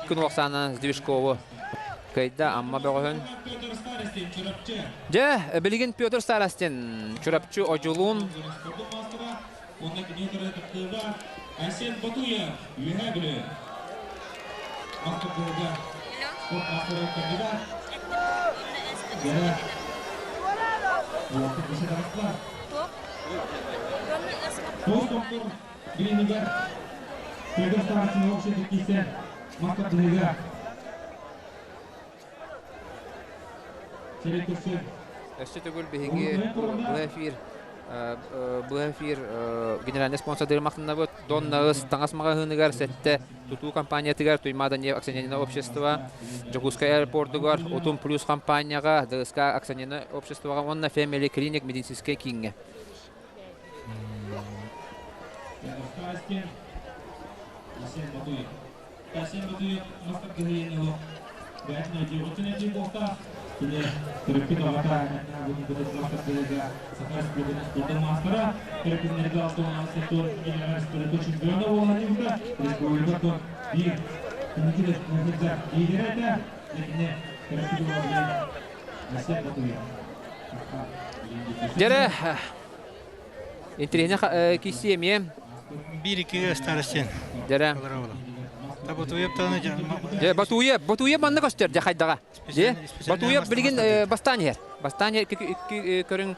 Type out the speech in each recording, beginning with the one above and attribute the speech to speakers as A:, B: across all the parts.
A: 2 Оксана Сдвижкову кыайда Амма бөҕөһүн. Дьэ, билигин Петр Старостин, Чурапчы Одьулуун.
B: Айсен Батуев, Үөһээ Бүлүү. Мастер-кылыга спорт мастера кандидат. Дьэ, уолаттар быша таҕыстылар. Тоҕус билинигэр Петр Старостин общий киирсэн мастер-кылыга сирэй көрсөн
A: Өссө төгүл биһиги бу эфир бу эфир генеральный спонсордары махтанабыт. Дон Наыс таҥас маҕаһыыныгар сэттэ тутуу компаниятыгар Туймаада акционерное общество, Дьокуускай аэропордугар Утум Плюс компанияҕа, ДСК акционерное обществоҕа уонна Family Clinic медицинскэй кииҥҥэ.
B: Төрөппүт аҕата Саха Республикатын спордун маастара, төрөппүттэргэ 68 генеральный спорта чемпиона буолан республика биир лидерэ этэ. Итини төрөппүт Айсен Батуев.
A: Дьэрэ, интириэһинэ киирсии эмиэ.
C: Биир-иккигэ старостин.
A: Дьэрэ.
C: Батуев таны
A: Дьэ, Батуев, Батуев манна көстөр, дьэ хайдаҕа. Дьэ, Батуев билигин бастаан иһэр. Бастаан иһэр, икки көрүҥ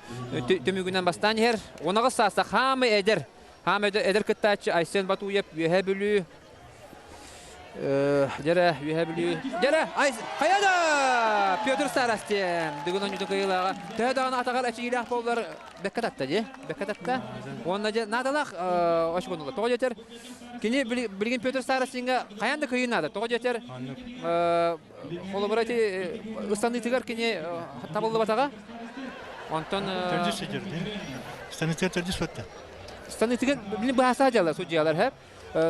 A: түмүгүнэн бастаан иһэр. Унаҕыс сааста хаамы эдэр. Хаамы эдэр кыттааччы Айсен Батуев Үөһээ Бүлүү Дьэрэ, Үөһээ Бүлүү. Дьэрэ, хайа да! Петр Старостин бүгүн оонньуутун кыайыылааҕа. Төһө даҕаны атаҕар эчийиилээх буоллар, бэккэ татта дии. Бэккэ татта. Уонна дьэ наадалаах очконула. Тоҕо диэтэр, кини билигин Петр Старостиҥҥа хайаан да кыайыы наада. Тоҕо диэтэр, холобура ити ыстаныытыгар кини табыллыбатаҕа. Онтон
C: Төрдүс сидир дии. Станыытыгар төрдүс батта.
A: Станыытыгар билин быһааса дьалар судьялар хэп.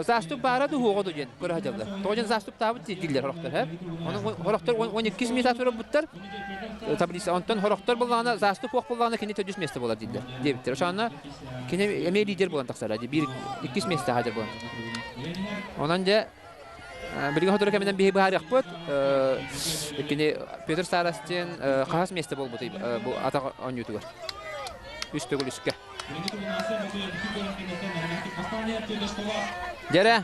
A: Заступ баара ду хуоҕа ду диэн көрө сылдьаллар. Тоҕо диэн заступтаабыт дииллэр хорохтор һэ. Онон хорохтор 12 месяц турбуттар. Таблица онтон хорохтор буллаҕына заступ хуох буллаҕына кини төрдүс место буолар дииллэр диэбиттэр. Ошоонно кини эмиэ лидер буолан тахсара биир иккис место хадыр буолан. Онон дьэ билигин сотору кэминэн биһи быһаарыахпыт. Кини Петр Старостин хаһыс место буолбутуй бу атах оонньуутугар. Үс төгүл үскэ. Дьэрэ.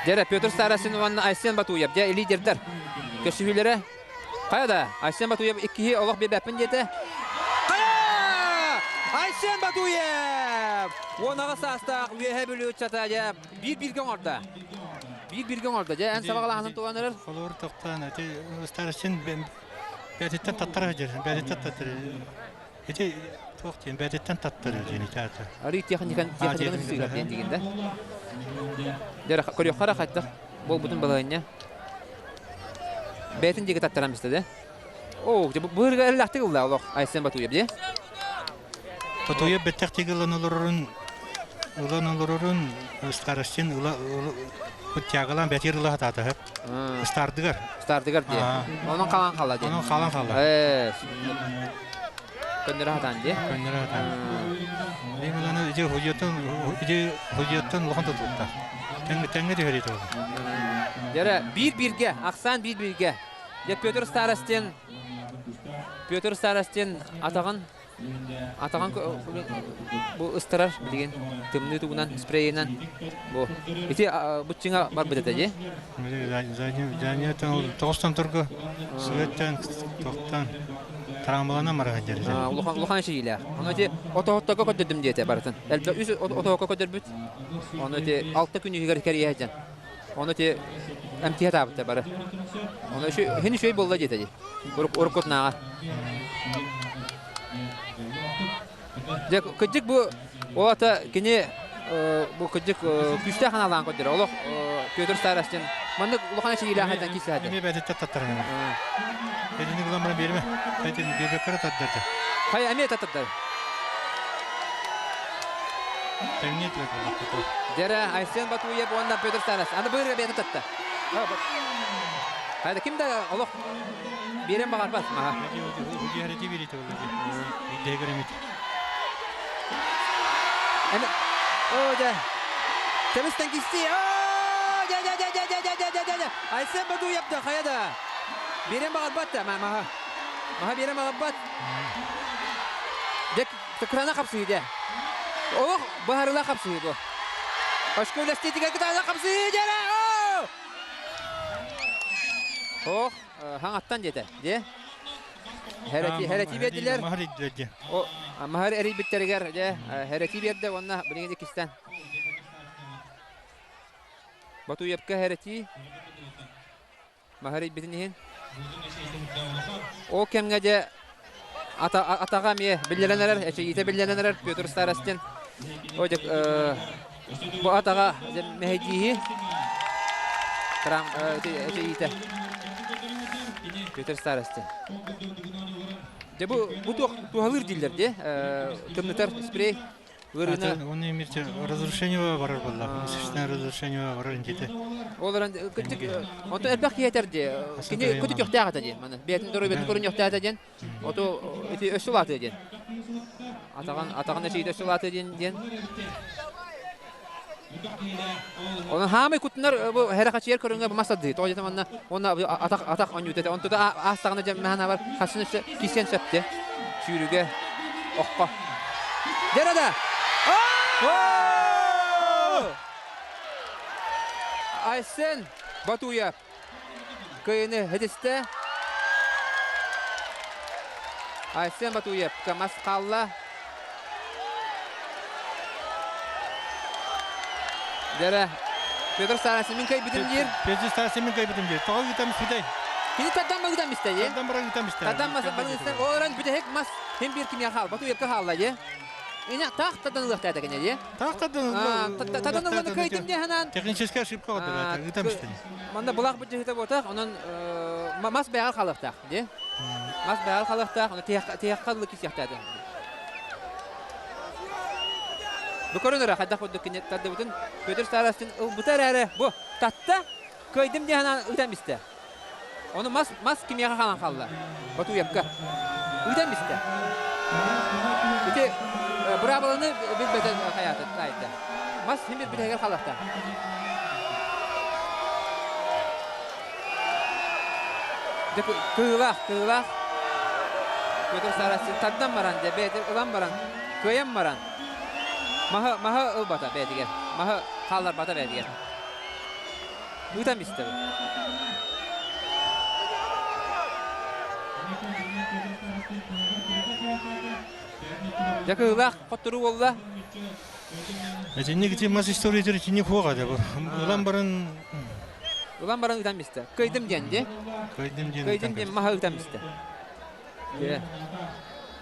A: Дьэрэ, Петр Старостин уонна Айсен Батуев, дьэ, лидердэр. Көсүһүүлэрэ. Хайа да, Айсен Батуев иккиһи олох биэрбэппин диэтэ. Хайа! Айсен Батуев! 18 саастаах Үөһээ Бүлүү ыччата дьэ биир-бииргэ оҥордо. Биир-бииргэ оҥордо. Дьэ, эн сабаҕалааһынын туган эрэр?
C: Холобур тохтоон, ити Старостин Бээтиттэн таттара сылдьар, бээтиттэн таттара. Ити туох диэн бээтиттэн таттара диэн ити аата.
A: Арыы техниканы техниканы сыыһар диэн диигин да. Дьэ, көрүөххэ эрэ хайдах буолбутун балаһыанньа. Бэйэтин диэки таттаран бистэ да. Оо, дьэ бу быһырга эллэхтик ылла олох Айсен Батуев дии.
C: Батуев бэттэх ылан олорорун ылан олорорун Старостин ыла тягалаан бэтир ыла сатаата Стардыгар.
A: Стардыгар дии. Онон халан хала дии.
C: Онон халан хала.
A: Көннөрө хатаан дии.
C: Көннөрө хатаан. Мен уланы ити худьоттан ити худьоттан улахан тутулта. Тэҥҥэ түһэр ити.
A: Дьэрэ биир бииргэ, ахсаан биир бииргэ. Дьэ Петр Старостин Петр Старостин атаҕын Атаҕын бу ыстарар билигин тымныы тугунан спрейинэн бу ити буччуҥа барбыт этэ дии.
C: Тоҕустан тургу сүөттэн тохтон травмаланан баран дьэр.
A: Улахан улахан эчэйиилээх. Ону ити отоһотторго көрдөрдүм диэтэ барытын. Элбэх үс отоһокко көрдөрбүт. Ону ити алта күн иһигэр кэрийэ сылдьан. Ону ити эмтиһэ таабыттар бары. Ону хин үчүгэй буолла диэтэ дии. Уруккутунааҕар. Дьэ, кырдьык бу ол ата кини бу кырдьык күүстээх аналаан көрдөрөр. Олох Петр Старостин маннык улахан эчэйиилээх айдан киирсэ
C: Эмиэ бэдиттэ таттаран. Эдини гынан баран биэрмэ. Этин биэрбэккэ таттарда.
A: Хайа эмиэ таттарда.
C: Тэҥниэ түөрт
A: Дьэрэ Айсен Батуев уонна Петр Старостин. Аны быырга бэйэтэ татта. Хайда ким да олох биэрэн баҕарбат маһа. О, да. Тэбистэн кисти. дьэ, дьэ. Айсен Бадуев да хайа да. Биэрэн баҕарбат да, маһа. Маһа биэрэн баҕарбат. Дьэ, кырана хапсыһыы дьэ. Олох быһарыла хапсыһыы бу. Очко үлэстиитигэр кытаанах хапсыһыы дьэ. Ох, хаҥаттан диэтэ. Дьэ. Хэрэтии биэрдилэр. Маһар эрийбиттэригэр дьэ хэрэтии биэрдэ уонна билигин иккистэн Батуевка хэрэтии Маһар эрийбитин иһин. Ол кэмҥэ дьэ атаҕа эмиэ биллэрэн эрэр, эчэйиитэ биллэрэн эрэр Петр Старостин. О, дьэ, бу атаҕа мэһэйдииһи эчэйиитэ Петр Старостин. Дьэ бу бу туох туһалыыр дииллэр дии тымнытар спрей ыарыыны
C: Оны имирче разрушение барар буолла. Мышечное разрушение барар интите.
A: Ол эрэн кырдьык онтон элбэх киһи этэр дии. Кини көтүтүөхтээх этэ дии. Маны бэйэтин доруобуйатын көрүнүөхтээх этэ диэн. Оту ити өссө улаатыа диэн. Атаҕын атаҕын эчийитэ өссө улаатыа диэн диэн. Онон хаамай кутунар бу хэрэхачыйар көрүҥэ бу мас тардыы. Тоҕо диэтэ манна уонна атах атах онньуута этэ. Онтута аастаҕына дьэ мэһэн хасын өссө кисиэн сөп дии. Сүүрүгэ оххо. Дьэрэ да! Айсен Батуев Кыайыны хитистэ. Айсен Батуев мас хаалла. Дьэрэ Петр Старасин кыайбытым диир.
C: Петр Старасин кыайбытым диир. Тоҕо ыытам испитэй?
A: Кини тардан ыытам истэ.
C: Тардан баран ыытам истэ.
A: Тардан мас Ол бүтэһик мас хим биир кимиэхэ хаал. Батуевка хаалла дии. Ина таах тардан ылыахтаата кини дии.
C: Таах тардан
A: Тардан ылыаны кыайдым дии ханаан.
C: Техническая ошибка отдавата. Ыытам истэ.
A: Манна былаах быдьыһыта буотах, онон мас бэйэҕэр хаалыахтаах дии. Мас бэйэҕэр хаалыахтаах, ону тиһэххэ дылы кисиэхтээтэ. Бу көрүн эрэ хайдах курдук кини тардыбытын Петр Старостин ылбыта эрээри бу татта кыайдым диэн санаан ыытан бистэ. Ону мас мас кимиэхэ хаалан хаалла? Батуевка. Ыытан бистэ. Ити быраабыланы билбэтэ хайаата таайда. Мас син бир бүтэһигэр хаалахта. Кыылаах, кыылаах. Петр Старостин тардан баран, дьэ бэйэтэ ылан баран, кыайан баран, маһы, маһы ылбата бэйэтигэр, маһы хаалларбата бэйэтигэр. Ыытан истэ. Дьэ кыылаах хотторуу буолла.
C: Итинник ити мас историятыр итинник хуоҕа да бу. Ылан баран
A: Ылан баран ыытан бистэ. Кыйдым диэн ди.
C: Кыйдым диэн.
A: Кыйдым диэн маһа ыытан бистэ.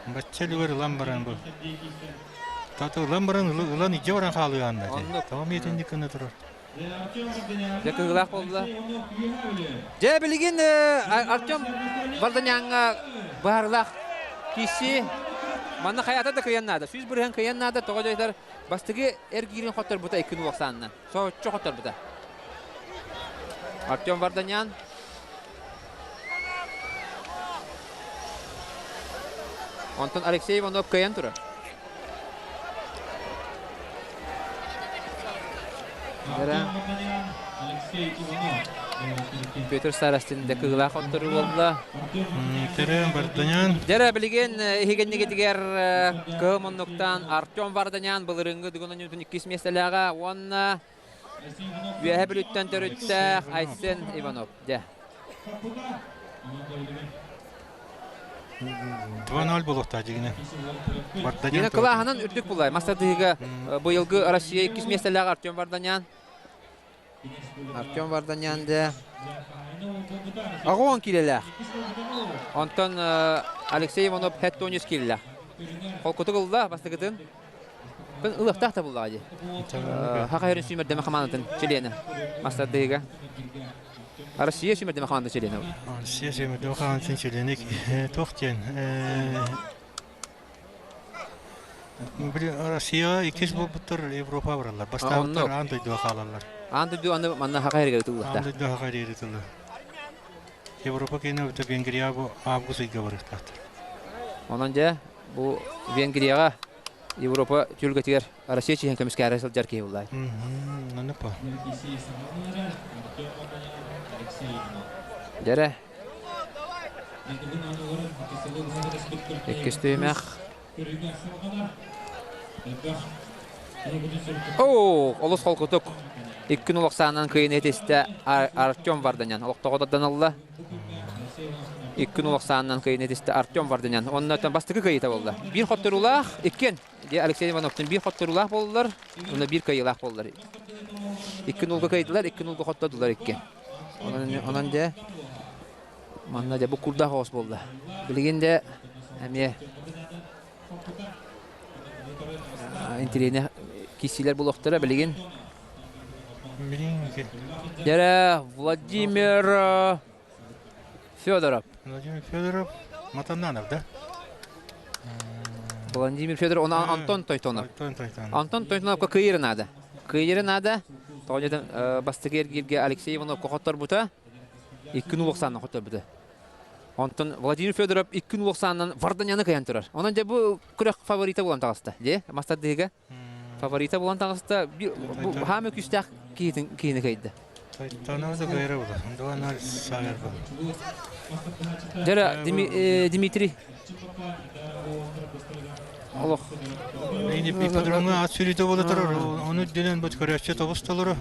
C: Бачча үлүгэр ылан баран бу. Тата ылан баран ылан ижэ баран хаалыаанна. Тоҕо итинник гына турар.
A: Дьэ кыһыылаах буолла. Дьэ билигин Артем Варданяҥҥа быһаарылаах киирсии манна хайата да кыйан наада. 100% кыйан наада. Тоҕо дьайтар бастакы эргиирин хотторбута икки нуохсаанна. Соһуччу хотторбута. Артем Варданян Онтон Алексей Иванов кыайан турар. Петр Старостин да кыылаах оттору буолла.
C: Терен Варданян.
A: Дьэрэ билигин иһигиннигитигэр кыһыл муннуктан Артем Варданян былырыҥҥы дугун ойуутун иккис миэстэлээҕэ уонна Үөһэ Бүлүүттэн төрүттээх Айсен Иванов. Дьэ.
C: 2-0 буолуохтаах дьигинэ.
A: Дина кылааһынан үрдүк булай. Мастардыһыга быйылгы Россия иккис миэстэлээх Артем Варданян. Артем Варданян дэ. Аҕуон киилэлээх. Онтон Алексей Иванов хэт киилэлээх. Холкутук ылла бастакытын. Ылыахтаах да буллаҕа дии. Хаха эрин сүүмэрдэмэ хамаандатын чилиэнэ. Мастардыыга. Россия сүүмэрдэмэ хамаандатын чилиэнэ.
C: Россия сүүмэрдэмэ хамаандатын чилиэнэ туох диэн Россия иккис буолбуттар Европа бараллар. Бастаабыттар аан дойдуга хаалаллар.
A: Аан дойду аны манна хаха эригэр ытыллыахтаах.
C: Аан дойду хаха эригэр ытыллар. Европа киинэ Венгрия бу август ыйга барыахтаахтар.
A: Онон дьэ бу Венгрияҕа Европа түһүлгэтигэр Россия чиһин көмүскээри сылдьар киһи буллай.
C: Оннук ба.
A: Дьэрэ. Иккис түһүмэх. Оо, олус холкутук. Иккин улахсаанан кыйын этистэ Артем Варданян. Олохтоҕо даданалла. Иккин улахсаанан кыйын этистэ Артем Варданян. Онно бастакы кыйыта буолла. Биир хотторуулаах, иккиэн Алексей Ивановтун биир хотторуулаах буоллулар, онно биир кыайыылаах буоллулар. Икки нулга кыайдылар, икки нулга хоттодулар икки. Онон, онон дьэ, манна дьэ бу курдаах оҕус буолла. Билигин дьэ эмиэ интириэһинэй киирсиилэр буолуохтара билигин. Дьэрэ Владимир Федоров.
C: Владимир Федоров Матананов, да?
A: Владимир Федоров, он Антон Тойтонов.
C: Антон Тойтонов.
A: Антон Тойтоновка кыйыры надо. Кыйыры надо. Тоҕо бастакы эргииргэ Алексей Ивановка хотторбута. Икки нулук хотторбута. Онтон Владимир Федоров икки нулук Варданяны кыйан турар. Онон дьэ бу күрэх фаворита буолан таҕыста. Дьэ, мастардыыга фаворита буолан таҕыста. Бу хаамы күүстээх киһитин киһини кыйды.
C: Тойтонов да кыйыры була. 2-0 саайар була.
A: Дьэ, Дмитрий олох
C: Ипподромҥа ат сүүрүүтэ буола турар. Ону үрдүнэн бу көрөөччү тобус толору.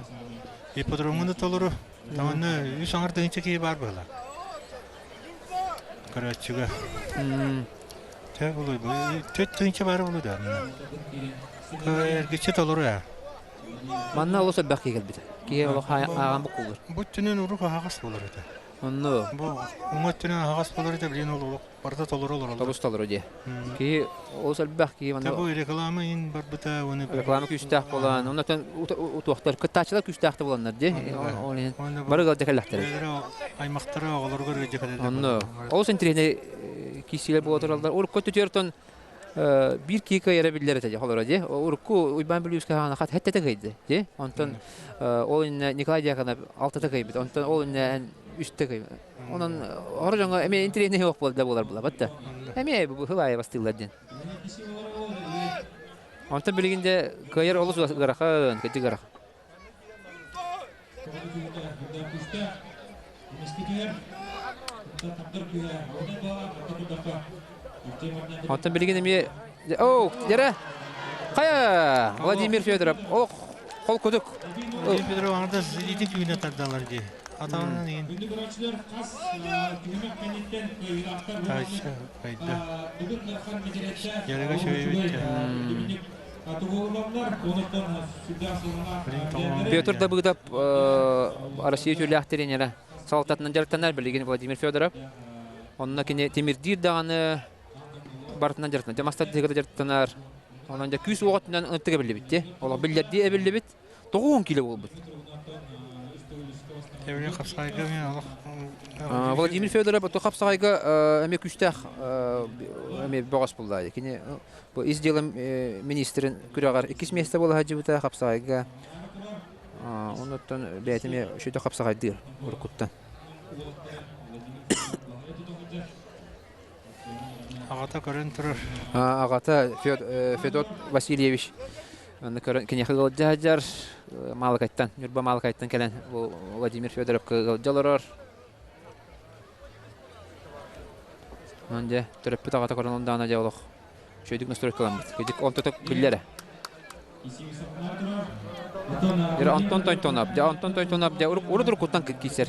C: Ипподромҥа да толору. Таҥаны үс аҥар тыһыынча киһи баар буолар. Көрөөччүгэ. Тэ булуй бу. Төрт тыһыынча баар булу да. Эргиччи толору ээ.
A: Манна олус элбэх киһи кэлбит. Киһи олох ааҕан буккуллар.
C: Бу өттүнэн урук аһаҕас буолар этэ.
A: Онно.
C: Бу уҥа өттүнэн аһаҕас буолар этэ, билигин ол олох барыта толору олороллор.
A: Тобус толору дии. Киһи олус элбэх киһи манна.
C: Бу реклама ин барбыта уонна
A: реклама күүстээх буолан, оннотон утуохтар кыттааччылар күүстээх да буоланнар дии. Ол иһин бары ыалдьа кэллэхтэрэ.
C: Аймахтара оҕолоругар ыалдьа кэлэллэр.
A: Онно олус интэриэһинэй киирсиилэр буола тураллар. Урукку өттүтүгэр биир киһи кыайара биллэр этэ холоро дии. Урукку Уйбаан Бүлүүскэ хаана хат хэттэтэ кыйды дии. Онтон ол иннэ Николай Дьяконов алтата кыйбыт. Онтон ол иннэ үстэ кыйбыт. Онон хор дьоҥҥо эмиэ интэриэһинэй суох буолда буолар буолабат да. Эмиэ бу хыл аайы бастыыллар диэн. Онтон билигин де кыайар олус ыарахан, кырдьык ыарахан. Онтон билигин эмиэ Оо, дьэрэ! Хайа, Владимир Федоров, олох холкутук.
C: Владимир Федоров аңардас илиитин түүнэ тардалар дии. Атаҕынан иин. Тайша хайда. Ярыга шөйбүттэ.
A: Петр Давыдов Россия түүлээх тренерэ салалтатынан дьарыктанар билигин Владимир Федоров. Онно кини тимирдиир даҕаны барытынан дьарыктанар. Дьэ мастардыыга да дьарыктанар. Онон дьэ күүс уоҕутунан ынтык эбиллибит дии. Олох биллэрдии эбиллибит. 90 кило буолбут.
C: Эбили хапсаҕайга мен олох
A: Владимир Федоров бу хапсаҕайга эмиэ күүстээх эмиэ бөҕөс булла. Кини бу ис дьыала министрин күрэҕэр иккис миэстэ буола сылдьыбыта хапсаҕайга. Оннуттан бэйэтэ эмиэ үчүгэй хапсаҕайдыыр уруккуттан.
C: Аҕата көрөн турар.
A: Аҕата Федот Васильевич көрөн киниэхэ ыалдьа сылдьар Маалыкайтан, Ньурба Маалыкайтан кэлэн Владимир Федоровка ыалдьа олорор. Онон дьэ төрөппүт аҕата көрөн ондаана дьэ олох үчүгэйдик настройкаламмыт. Кыдьык онтото биллэрэ. Дьэ Антон Тойтонов, дьэ Антон Тойтонов дьэ урут уруккуттан киирсэр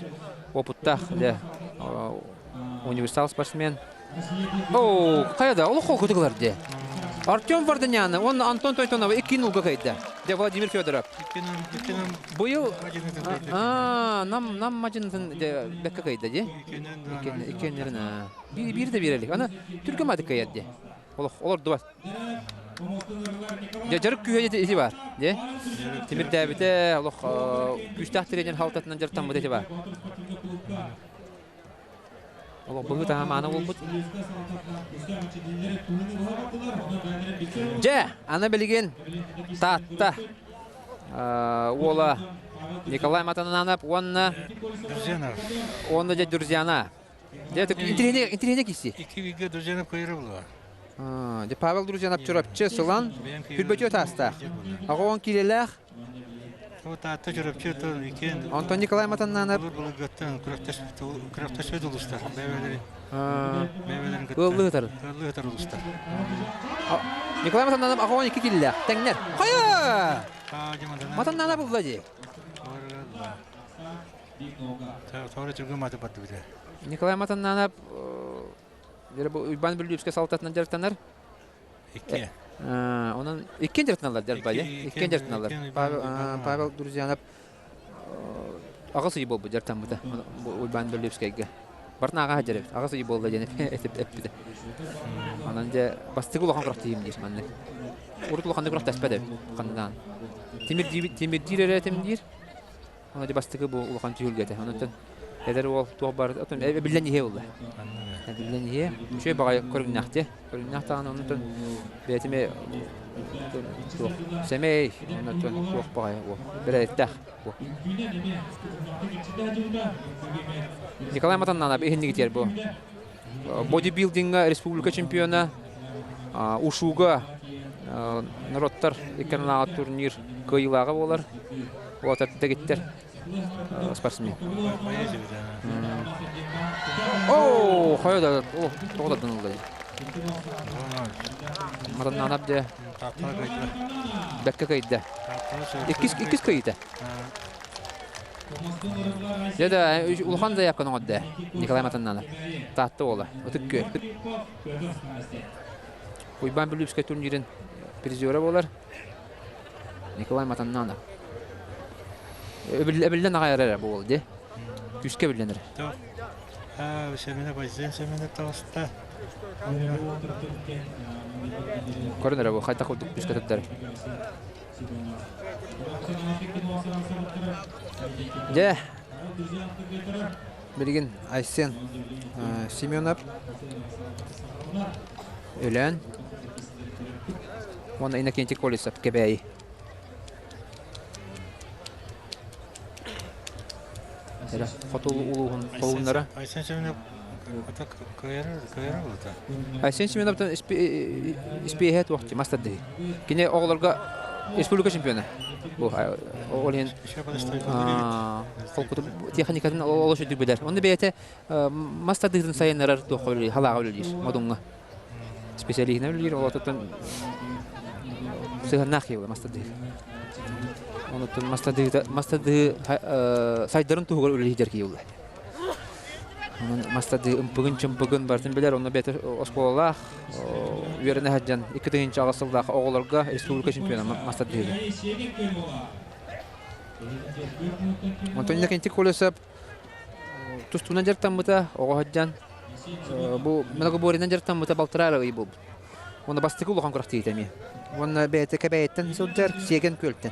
A: опыттаах дьэ универсал спортсмен. Оо, хайа да, олох холкутук ылар дьэ. Артем Варданяны уонна Антон Тойтонова икки нулга кыайда. Дьэ Владимир Федоров. Быйыл нам нам мадьынытын дьэ бэккэ кыайда дьэ. Иккиэннэрин биир да биэрэлик. Аны түргэн маадык кыайар дьэ. Олох олордубат. Дьэ, дьарык күүһэ ити баар. Дьэ, тимирдээбитэ олох күүстээх тренер халтатынан дьарыктаммыт ити баар. Олох быһыы таһаамаана буолбут. Дьэ, аны билигин Таатта уола Николай Матананов уонна
C: Друзьянов.
A: Уонна дьэ Друзьяна. Дьэ, интириэһинэй киси.
C: Икки бииргэ Друзьянов кыайара буолуо.
A: Дьэ, Павел Друзьянов Чурапчы сылан хүрбөтүө таастаах. Аҕа он киилэлээх.
C: Таатта Чурапчы иккиэн
A: Онтон Николай Матаннанов
C: былыр-былыргыттан күрэхтэспит улуустар. Бэйэлэрин бэйэлэрин кытта
A: ыаллыы ытар.
C: ыаллыы ытар улуустар.
A: Николай Матаннанов аҕа 12 киллээх. Тэҥнэр. Хайа! Матаннана булла дии. Николай Матаннанов Уйбаан Бүлүүскэ салтатынан дьарыктанар.
C: Икки.
A: Онон иккиэн дьарыктаналлар дьарбайа. Иккиэн дьарыктаналлар. Павел Друзьянов аҕыс ый буолбут дьарыктаммыта Уйбаан Бүлүүскэйгэ. Бартын аҕа дьарык. Аҕыс ый буолла диэн эппитэ. Онон дьэ бастакы улахан күрэхтэһиим диир маннык. Урут улаханнык күрэхтэспэт эбит ханнаан. Тимирдиир эрэ этим диир. Ону дьэ бастакы бу улахан түһүлгэтэ. Онон эдэр уол туох бар отон эбиллэн иһэ буолла. Эбиллэн иһэ. Үчүгэй баҕайы көрүҥнэхти. Көрүҥнэх даҕаны онон бэйэтиме туох сэмэй онон туох баҕайы уол бэрээттээх. Николай Матаннанов иһиннигитиэр бу. Бодибилдиҥҥа республика чемпиона, ушуга норуоттар икки турнир кыайыылааҕа буолар. Уотар дэгиттэр спортсмен. Оо, хайа да, тоҕо да дыныллай. Матаннанов дьэ бэккэ кыайда. Иккис кыайыыта. Дьэ да, улахан заявканы оҥордо Николай Матаннанов. Таатта уола. Ытык күөл. Уйбаан Бүлүүскэй турнирын призера буолар. Николай Матаннанов. Эбиллэн аҕай эрэр бу уол дии. Күүскэ эбиллэн эрэр.
C: Семенов Айсен Семенов таҕыста.
A: Көрөн эрэ бу хайдах курдук күүскэ тардар. Дьэ, билигин Айсен Семенов Өлөөн уонна Иннокентий Колесов Кэбээйи. Эрэ хоту улууһун холуннара.
C: Айсен Семенов кыайар буолта.
A: Айсен Семеновтан испиэһэ туох мас тардыһыы. Кини оҕолорго республика чемпиона. Бу ол иһин холкуту техникатын олус үрдүк билэр. Онно бэйэтэ мас тардыһыытын сайыннарар туохха үлэлиир, халааҕа үлэлиир модуҥҥа. Специалиһынан үлэлиир, ол отуттан сыһыаннаах киһи мас тардыһыы. Онуттан мас тардыһыыта мас тардыһыы сайдарын туһугар үлэлиир киһи буолла. Онон мас тардыы ымпыгын-чымпыгын барытын билэр, онно бэйэтэ оскуолалаах үөрэнэ сылдьан 2008 сыллаах оҕолорго республика чемпиона мас тардыыга. Онтон Иннокентий Колесов тустуунан дьарыктаммыта, оҕо сылдьан бу многоборьенан дьарыктаммыта балтараа эрэ ый буолбут. Уонна бастакы улахан күрэхтэһиитэ эмиэ. Уонна бэйэтэ Кэбээйиттэн сылдьар Сиэгэн Күөлтэн.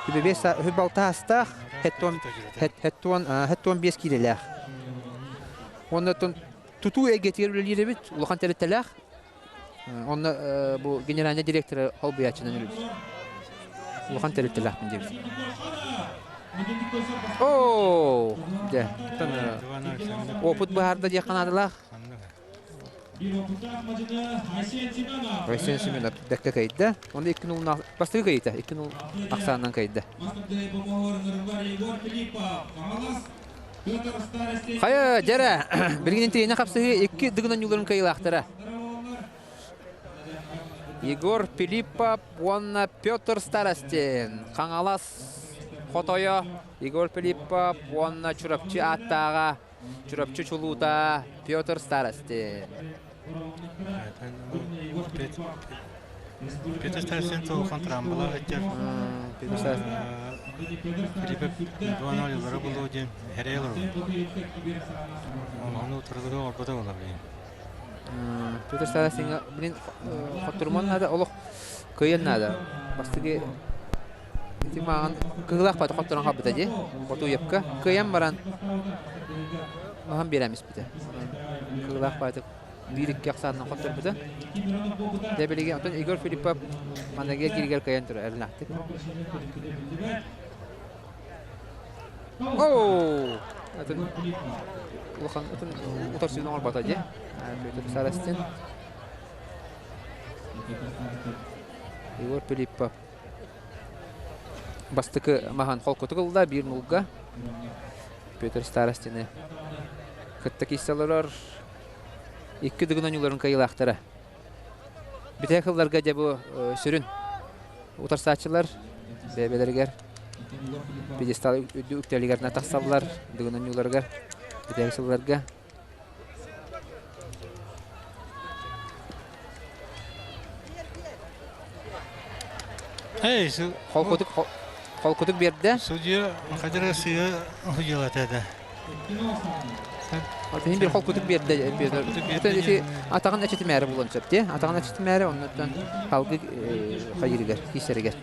A: Үбүбиэс үһү балта астаах, хэттуон биэс киилэлээх. Уонна тутуу эйгэтигэр үлэлиир эбит, улахан тэрилтэлээх. Онно бу генеральный директора холбуйааччынан үлэлиир. Улахан тэрилтэлээхпин диэбит. Оо, дьэ, опыт быһаарда диэххэ наадалаах. Айсен Семенов бэккэ кыайда. Онно 2-0 бастакы кыайыыта 2-0 ахсаанынан кыайда. Хайа, дьэрэ, билигин интириэнэ хапсыһыы икки дыгын оонньууларын кыайыылаахтара. Егор Филиппов уонна Петр Старостин. Хаҥалас хотойо Егор Филиппов уонна Чурапчы ааттааҕа Чурапчы чулуута Петр Старостин.
C: Петр Старостин улахан трамбалаах этэр.
A: Петр Старостин.
C: Филиппов 2-0 булуо диэн эрэй олорор. Ону утарылыга орбото буола билигин.
A: Петр Старостиҥҥа блин хотуруман наада олох кыайан наада. Бастакы Ити мааҕын кыһылаах бата хотторон хаалбыта дии. Хотуйапка кыайан баран маһын биэрэн испитэ. Кыһылаах баайта биир-икки ахсаанынан хотторбута. Дьэ билигин оттон Егор Филиппов манныгы кииригэр кыайан турар эрэлээхтик. Оу! Атын улахан атын утарсыыны оҥорбото дии. Петр Сарастин. Егор Филиппов. Бастакы маһын холкутук ылла биир нулга. Петр Старостины кытта киирсэ олорор. Икки дыгын оонньууларын кыайыылаахтара. Бүтэһик сылларга дьэ бу сүрүн утарсааччылар бэйэлэригэр пьедестал үктэлигэр тахсаллар дыгын оонньууларыгар бүтэһик сылларга.
C: Эй,
A: Холкутук холкутук биэрдэ.
C: Судья Хадира сыа уһуйалата этэ.
A: Иһин бир холкутук биэрдэ Петр. Ити атаҕын эчитимээри булуон сөп дии. Атаҕын эчитимээри оннуттан халгы хайырыгар, киисэригэр.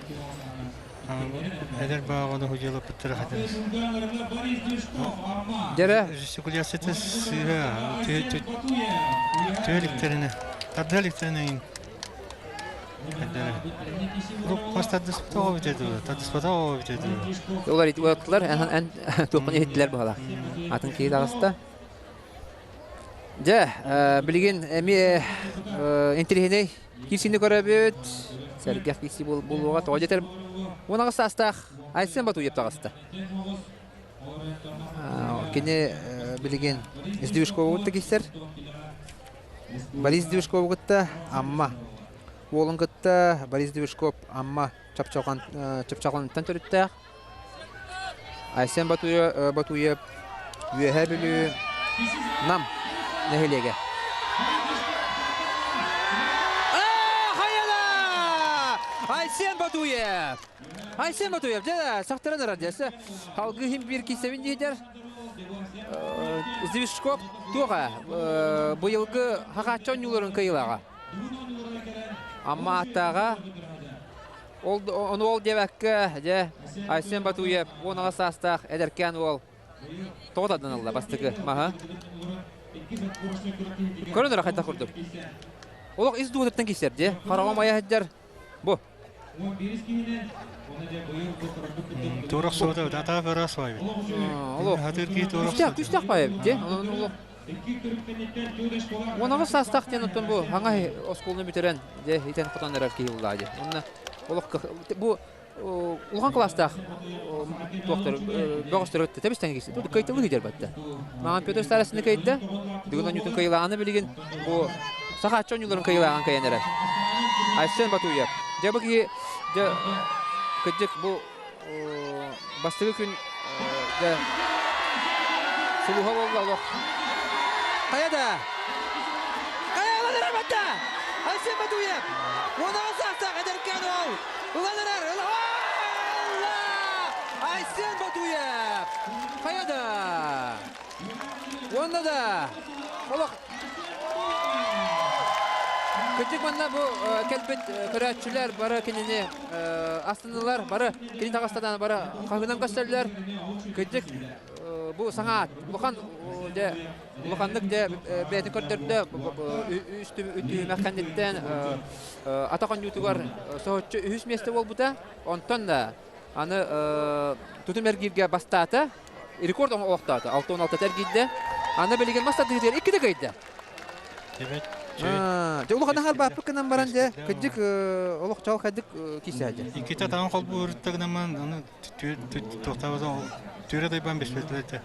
C: Эдэр бааҕаны уһуйалаппыттара хатырыс.
A: Дьэрэ.
C: Жестикуляцията сыыһа түһэликтерine тардыаликтерine Хос тардыспатаҕа эбитэ дуу, тардыспатаҕа эбитэ дуу.
A: Олар уоттулар, эн туоххун иһиттилэр быһалаах. Атын киһи таҕыста. Дьэ, билигин эмиэ интириэһинэй киирсиини көрөбүт. Сэргэх киирсии буолуоҕа. Тоҕо дьэтэр 18 саастаах Айсен Батуев таҕыста. Кини билигин Сдвижкову киирсэр. Борис Движкову кытта Амма уолун кытта Борис Движков Амма Чапчаҕаныттан төрүттээх. Айсен Батуев Үөһээ Бүлүү Нам нэһилиэгэ. Хайала! Айсен Батуев! Айсен Батуев, дьэ, сахтаран эрэр дьэ. Халгы иһин биир киисэбин диэдэр. Звишков туоха быйылгы хахааччы оонньууларын кыайыылааҕа. Амма ааттааҕа ол ону ол диэбэккэ дьэ Айсен Батуев 18 саастаах эдэркээн уол тоҕо тардан бастакы маһа. Көрөн эрэ хайдах курдук. Олох ис дууһатыттан киирсэр дии. Хараҕым айа сылдьар. Бу.
C: Туорах суота атаа ыраас баайбыт.
A: Олох.
C: Хатыр киһи туорах
A: Күстээх, күстээх баайбыт дии. Онон олох. 18 саастаах диэн оттон бу хаҥа оскуоланы бүтэрэн дьэ итэн хотон эрэр киһи буллаа дии. Онно олох бу улахан кылаастаах туохтар бөҕөстөр тэбис-тэҥ киирсэ. Бу кыайтылыы сылдьар батта. Маҕан Петр Старостины кыайда. Бүгүн оонньуутун кыайылааҕына билигин бу сахааччы оонньууларын кыайылааҕын кыайан эрэр. Айсен Батуев. Дьэ бу киһи дьэ кырдьык бу бастакы күн дьэ сулуһа буолла олох. Хайа да? Хайа ылан эрэр батта! Айсен Батуев! 16 саастаах эдэркээн уол! Ылан эрэр! Ылла! Айсен Батуев! Хайа да? Уонна да олох Кырдьык манна бу кэлбит көрөөччүлэр бары кинини астыннылар, бары кини таҕыстадан бары хаһыынан көрсөллөр. Кырдьык бу саҥа улахан дьэ улаханнык дьэ бэйэтин көрдөрдө үс түһүмэх кэнниттэн атах оонньуутугар соһуччу үһүс миэстэ буолбута. Онтон да аны тутум эргииргэ бастаата. Рекорд олохтоото. 66 эргийдэ. Аны билигин мас тардыытыгар иккитэ кыайда. Дьэ улахан аһар гынан баран дьэ кырдьык олох чаҕылхайдык киирсээдьэ.
C: Иккитэ таҥан холбууруттагынан аны туохтаабата түөрэ дайбан беспетилете.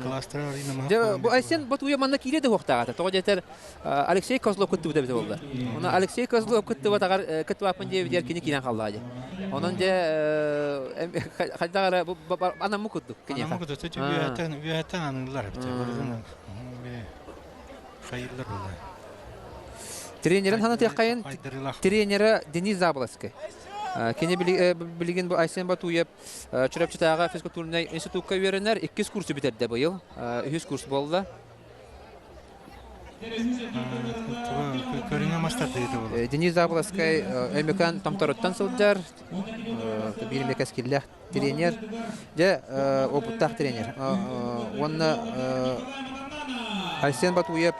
C: Кластера
A: Дьэ бу Айсен Батуя манна киирэ да уохтааҕата. Тоҕо диэтэр Алексей Козлов кыттыбыта эбитэ буолла. Онон Алексей Козлов кыттыбатаҕар кыттыбаппын диэбитигэр кини киирэн хааллаҕа дии. Онон дьэ хайдах эрэ бу анаммыт курдук киниэхэ.
C: Анаммыт курдук үөһэттэн үөһэттэн аныыллар эбит. Хайыыллар буолла.
A: Тренерин санатыаххайын тренера Денис Заболоцкий. Кини билигин бу Айсен Батуев Чурапчытааҕы физкультурнай институкка үөрэнэр. Иккис курсу бүтэрдэ быйыл. Үһүс курс буолла.
C: Көрүҥэ мастардыыта буолар.
A: Денис Заболоцкай Өймөкөөн Томторуттан сылдьар, биир эмэ кэскиллээх тренер, дьэ опыттаах тренер. Уонна Айсен Батуев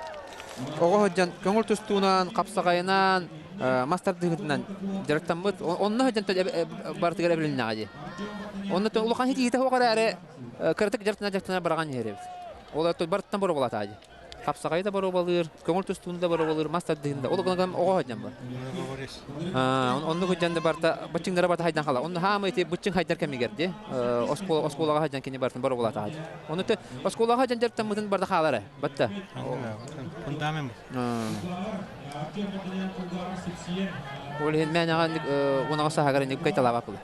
A: оҕо сылдьан көҥүл тустуунан, хапсаҕайынан, мас тардыһыытынан дьарыктаммыт. Онно сылдьан барытыгар эбилиннэҕэ дии. Онно улахан ситиһиитэ суох эрээри, кыратык дьарыктана-дьарыктана бараҕан иһэр эбит. Ол барыттан боруобалатаа дии. Хапсаҕайы да боруобалыыр, көҥүл тустууну да боруобалыыр, мас тардыһын да. Ол гынан оҕо сылдьан бар. Оннук сылдьан да барта быччыҥнара барта хайдан хала. Онно хаама ити быччыҥ хайдар кэмигэр ди оскуола оскуолаҕа сылдьан кини бартын боруобалаата. Ону те оскуолаҕа сылдьан дьарыктаммытын барда хаалара. Батта.
C: Фундамент.
A: Ол иһин мээнэҕэ унаҕа саһагар инник кайталаабат була.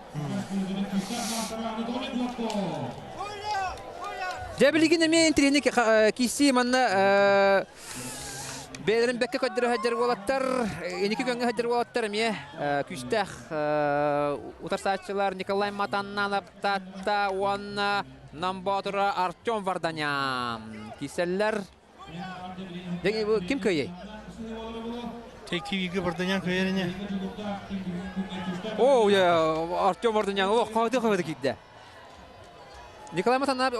A: Дьэ билигин эмиэ интириэһинэй киирсии манна бэйэлэрин бэккэ көрдөрө сылдьар уолаттар, инники күөҥҥэ сылдьар уолаттар эмиэ күүстээх утарсааччылар Николай Матаннанов Таатта уонна Нам Боотура Артем Варданян киирсэллэр. Ким кыайый?
C: Киевигэ Варданян кыайар ини.
A: О, Артем Варданян, о, хаһыты-хаһыты киирдэ. Николай Матаннап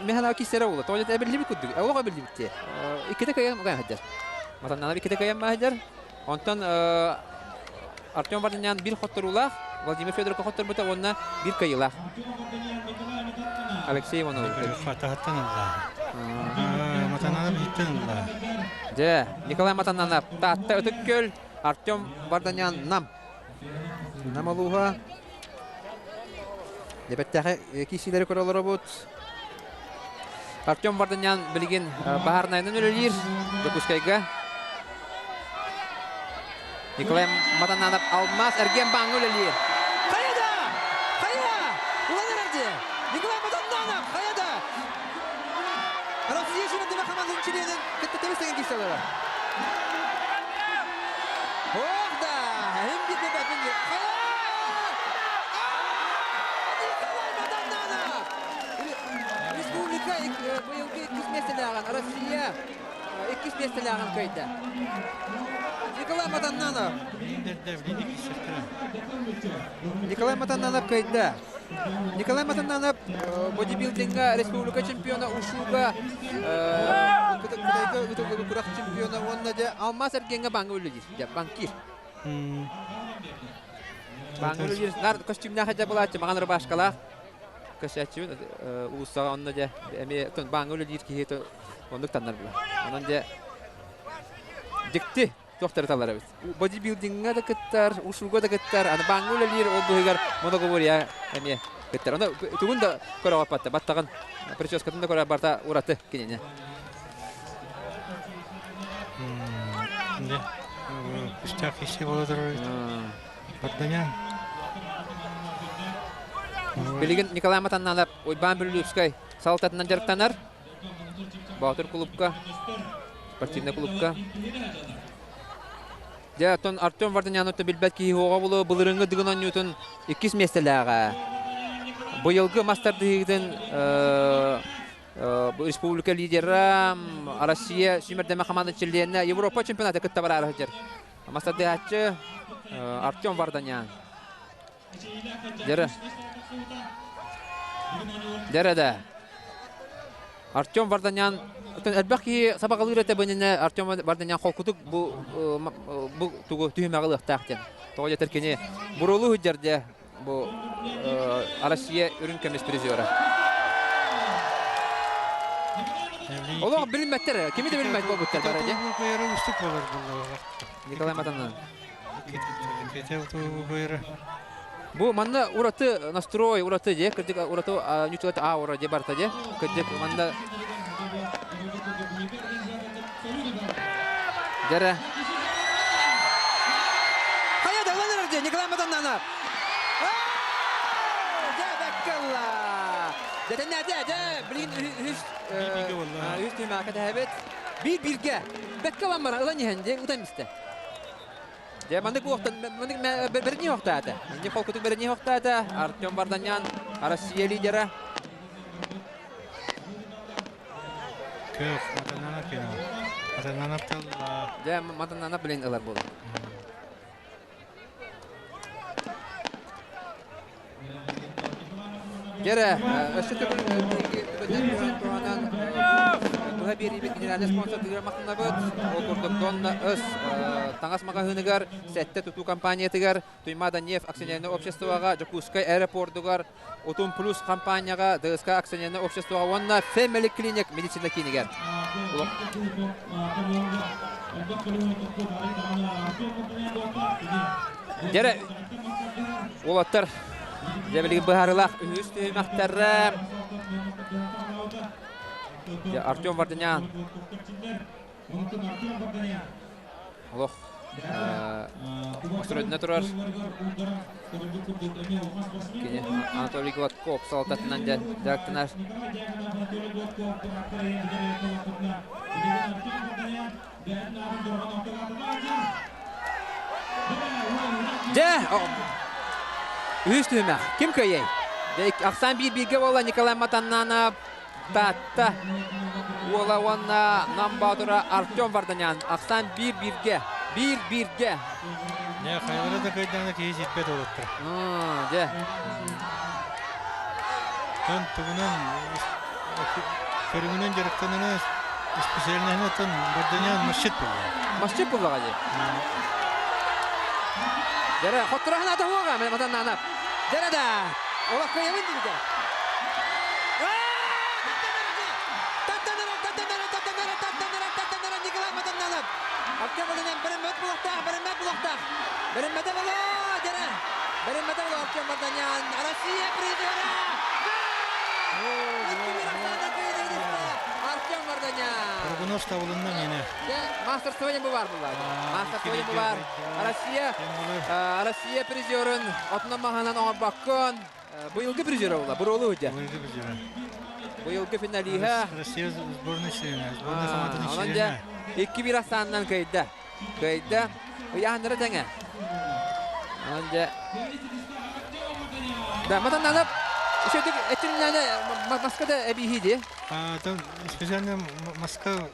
A: механаа киссэрэ буолла. Тоҕо эбиллибит курдук. Олох эбиллибит дии. Иккитэ кыайан кыайан сылдьар. Матаннанап иккитэ кыайан сылдьар. Онтон Артем Варданян биир хотторуулаах, Владимир Федоровка хотторбута уонна биир кыайыылаах. Алексей Иванов.
C: Хатаһыттан ылла. Матананап иһиттэн ылла.
A: Дьэ, Николай Матананап, Таатта Ытык Күөл, Артем Варданян Нам. Нам улууһа. Лэбэттээхи киисиилэри көрө олоробут. Артем Варданян билигин баһаарынайынан үлэлиир Дьокуускайга. Николай Матананов Алмаз эргиэн бааҥҥа үлэлиир. Хайа да! Хайа! Улан эрэр дии! Николай Матананов! Хайа да! Россия сүүрдүмэ хамаандатын чилиэнин кытта тэбис-тэҥин киирсэ олорор. Ох да! Им гитне бэпин Хайа! Николай Матананов! Республика быйылгы иккис миэстэлээҕин Россия иккис миэстэлээҕин кыайда. Николай Матаннанов. Николай Матаннанов кыайда. Николай Матаннанов бодибилдиҥҥа республика чемпиона ушуга Кытайга ыытыллыбыт күрэх чемпиона уонна дьэ алмаас эргиэҥҥэ бааҥҥа үлэлиир. Дьэ банкир. Бааҥҥа үлэлиир. Нар костюмнаах дьэ былааччы маҥан рубашкалаах. Көсөөччүбүн уулуссаҕа онно дьэ эмиэ бааҥҥа үлэлиир киһи оннук таннар була. Онон дьэ дьикти туохтары талар эбит. Бодибилдиҥҥа да кыттар, ушуга да кыттар, аны бааҥҥа үлэлиир ол быһыгар моноговория эмиэ кыттар. Ону тугун да көрө баппатта, баттаҕын прическатын да көрө барта ураты кинини.
C: Күүстээх киһи буола Барданян.
A: Билигин Николай Матаннанов Уйбаан Бүллүүскэй салалтатынан дьарыктанар. Боотур клубка, спортивнай клубка. Дьэ, оттон Артем Варданяны билбэт киһи уоҕа булу былырыҥҥы Дыгын оонньуутун иккис миэстэлээҕэ. Быйылгы мас тардыһыытын республика лидера, Россия сүүмэрдэмэ хамаанда чилиэнэ Европа чемпионата кытта бараары сылдьар. Мас тардыһааччы Артем Варданян. Дьэрэ. Дьэрэ да. Артем Варданян элбэх киһи сабаҕалыыр этэ бынина Артем Варданян холкутук бу бу тугу түһүмэҕи ылыахтаах диэн. Тоҕо диэтэр кини буруолуу сылдьар дьэ бу Россия үрүҥ көмүс призера. Олох билиммэттэр, кими да билиммэт буолбуттар бары дьэ. Николай Матанан. Бу манна ураты настрой, ураты дьэ, кырдьык ураты ньуччалата аура дьэ барта дьэ. Кырдьык манна Дьэрэ. Хайа да ылан дьэ Николай Матаннанов. Дьэ бэккэлла. Дэтэннээтэ дьэ билигин үһүс үһүс түһүмэххэ тэһэбит. Биир бииргэ бэккэ ылан баран ылан иһэн дьэ ытан истэ. Дьэ, маннык уохтан, маннык бэрини уохтаата. Инник холкутук бэрини уохтаата. Артем Варданян, Россия лидера.
C: Көх, Матананов кино. Матананов тылла.
A: Дьэ, Матананов билин ылар буолар. Дьэрэ, өссө төгүл туһанан туһа биэриибит генеральный спонсордыгар махтанабыт. Ол курдук Донна Өс таҥас маҕаһыыныгар, Сэттэ тутуу компаниятыгар, Туймаада Нефть акционернай обществоҕа, Дьокуускай аэропордугар, Утум Плюс компанияҕа, ДСК акционернай обществоҕа уонна Family Clinic медицина киинигэр. Дьэрэ, уолаттар, дьэ билигин быһаарыылаах үһүс түһүмэхтэрэ. Артем Варданян олох Остройтуна турар. Кини Анатолий Гладков салалтатынан дьарыктанар. Дьэ, үһүс түһүмэх. Ким кыайыай? Ахсаан биир-бииргэ буолла Николай Матаннанов, Таатта уола уонна Нам Боотура Артем Варданян. Ахсаан биир-бииргэ. Биир-бииргэ.
C: Дьэ, хайалара да кыайдаҕына киһи сиппэт уолаттар.
A: Дьэ.
C: Тон тугунан көрүҥүнэн дьарыктанана специальноһын оттон Варданян масчыт буолла.
A: Масчыт буоллаҕа дии. Дьэрэ, хоттураһын ата хуоға, матаннаанап. Дьэрэ да, олох кыайабын диибитэ. Николай Матаннанов. Артем Варданян бэриммэт булуохтаах, бэриммэт булуохтаах. Бэриммэтэ болоо, дьэрэ. Бэриммэтэ болоо Артем Варданян. Россия призера! Артем Варданян.
C: Прогноз табылынна миэнэ.
A: Мастерство бу бар булла. Мастерство бу бар. Россия Россия призерын отунан маһынан оҥорбоккун. Быйылгы призера була, буруолу ыдьа.
C: Быйылгы призера.
A: Быйылгы финалиһа.
C: Россия сборной членэ, сборной командатын
A: Онон дьэ 2-1 ахсаанынан кыайда. Кыайда. Ыйааһыннара тэҥэ. Онон дьэ Да, матаннанып үчүгдүк эчимнэне маска да эбиһи ди.
C: А, специально маска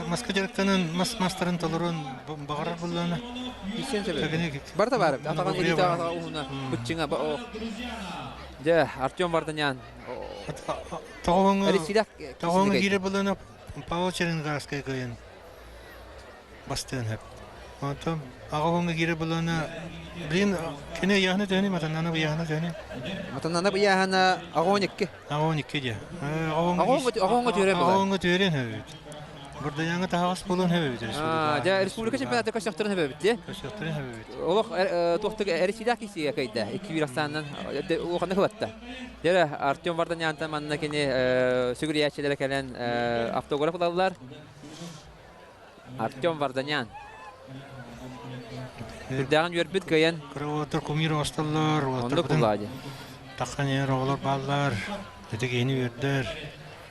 C: маска дьарыктанан мас мастарын толорун баҕарар буллана.
A: Исен сөбө. Барда бар. Атаҕын илиитэ уһуна быччыҥа. Дьэ, Артем Варданян.
C: Тоҕоҥу киирэ буллана Павел Черенгарскай кыайан бастыан сөп. Онтон аҕабыҥҥа киирэ буллана блин кини ыйааһына төһөнүй Матаннана ыйааһына төһөнүй?
A: Матаннана ыйааһына 12.
C: 12 диэ.
A: Оҕоҥҥо түөрэн буолар.
C: Оҕоҥҥо түөрэн сөбүт. Бурдайаҥҥа таһаҕас буолуон сөбүт республика.
A: Дьэ, республика чемпионата көстөхтөрүн сөбүт дии.
C: Көстөхтөрүн сөбүт.
A: Олох туохтук эрисиилээх киһигэ кыйда. 2-1 ахсаанынан улаханнык ылатта. Дьэ, Артем Варданянтан манна кини сүгүрүйээччилэрэ кэлэн автограф ылаллар. Артем Варданян. Үрдээҕин үөрбүт кыайан.
C: Кыра уолаттар кумир оҥостоллор,
A: Оннук буллаа дии.
C: Таххан иһэр оҕолор бааллар, ити киһини үөрдэр.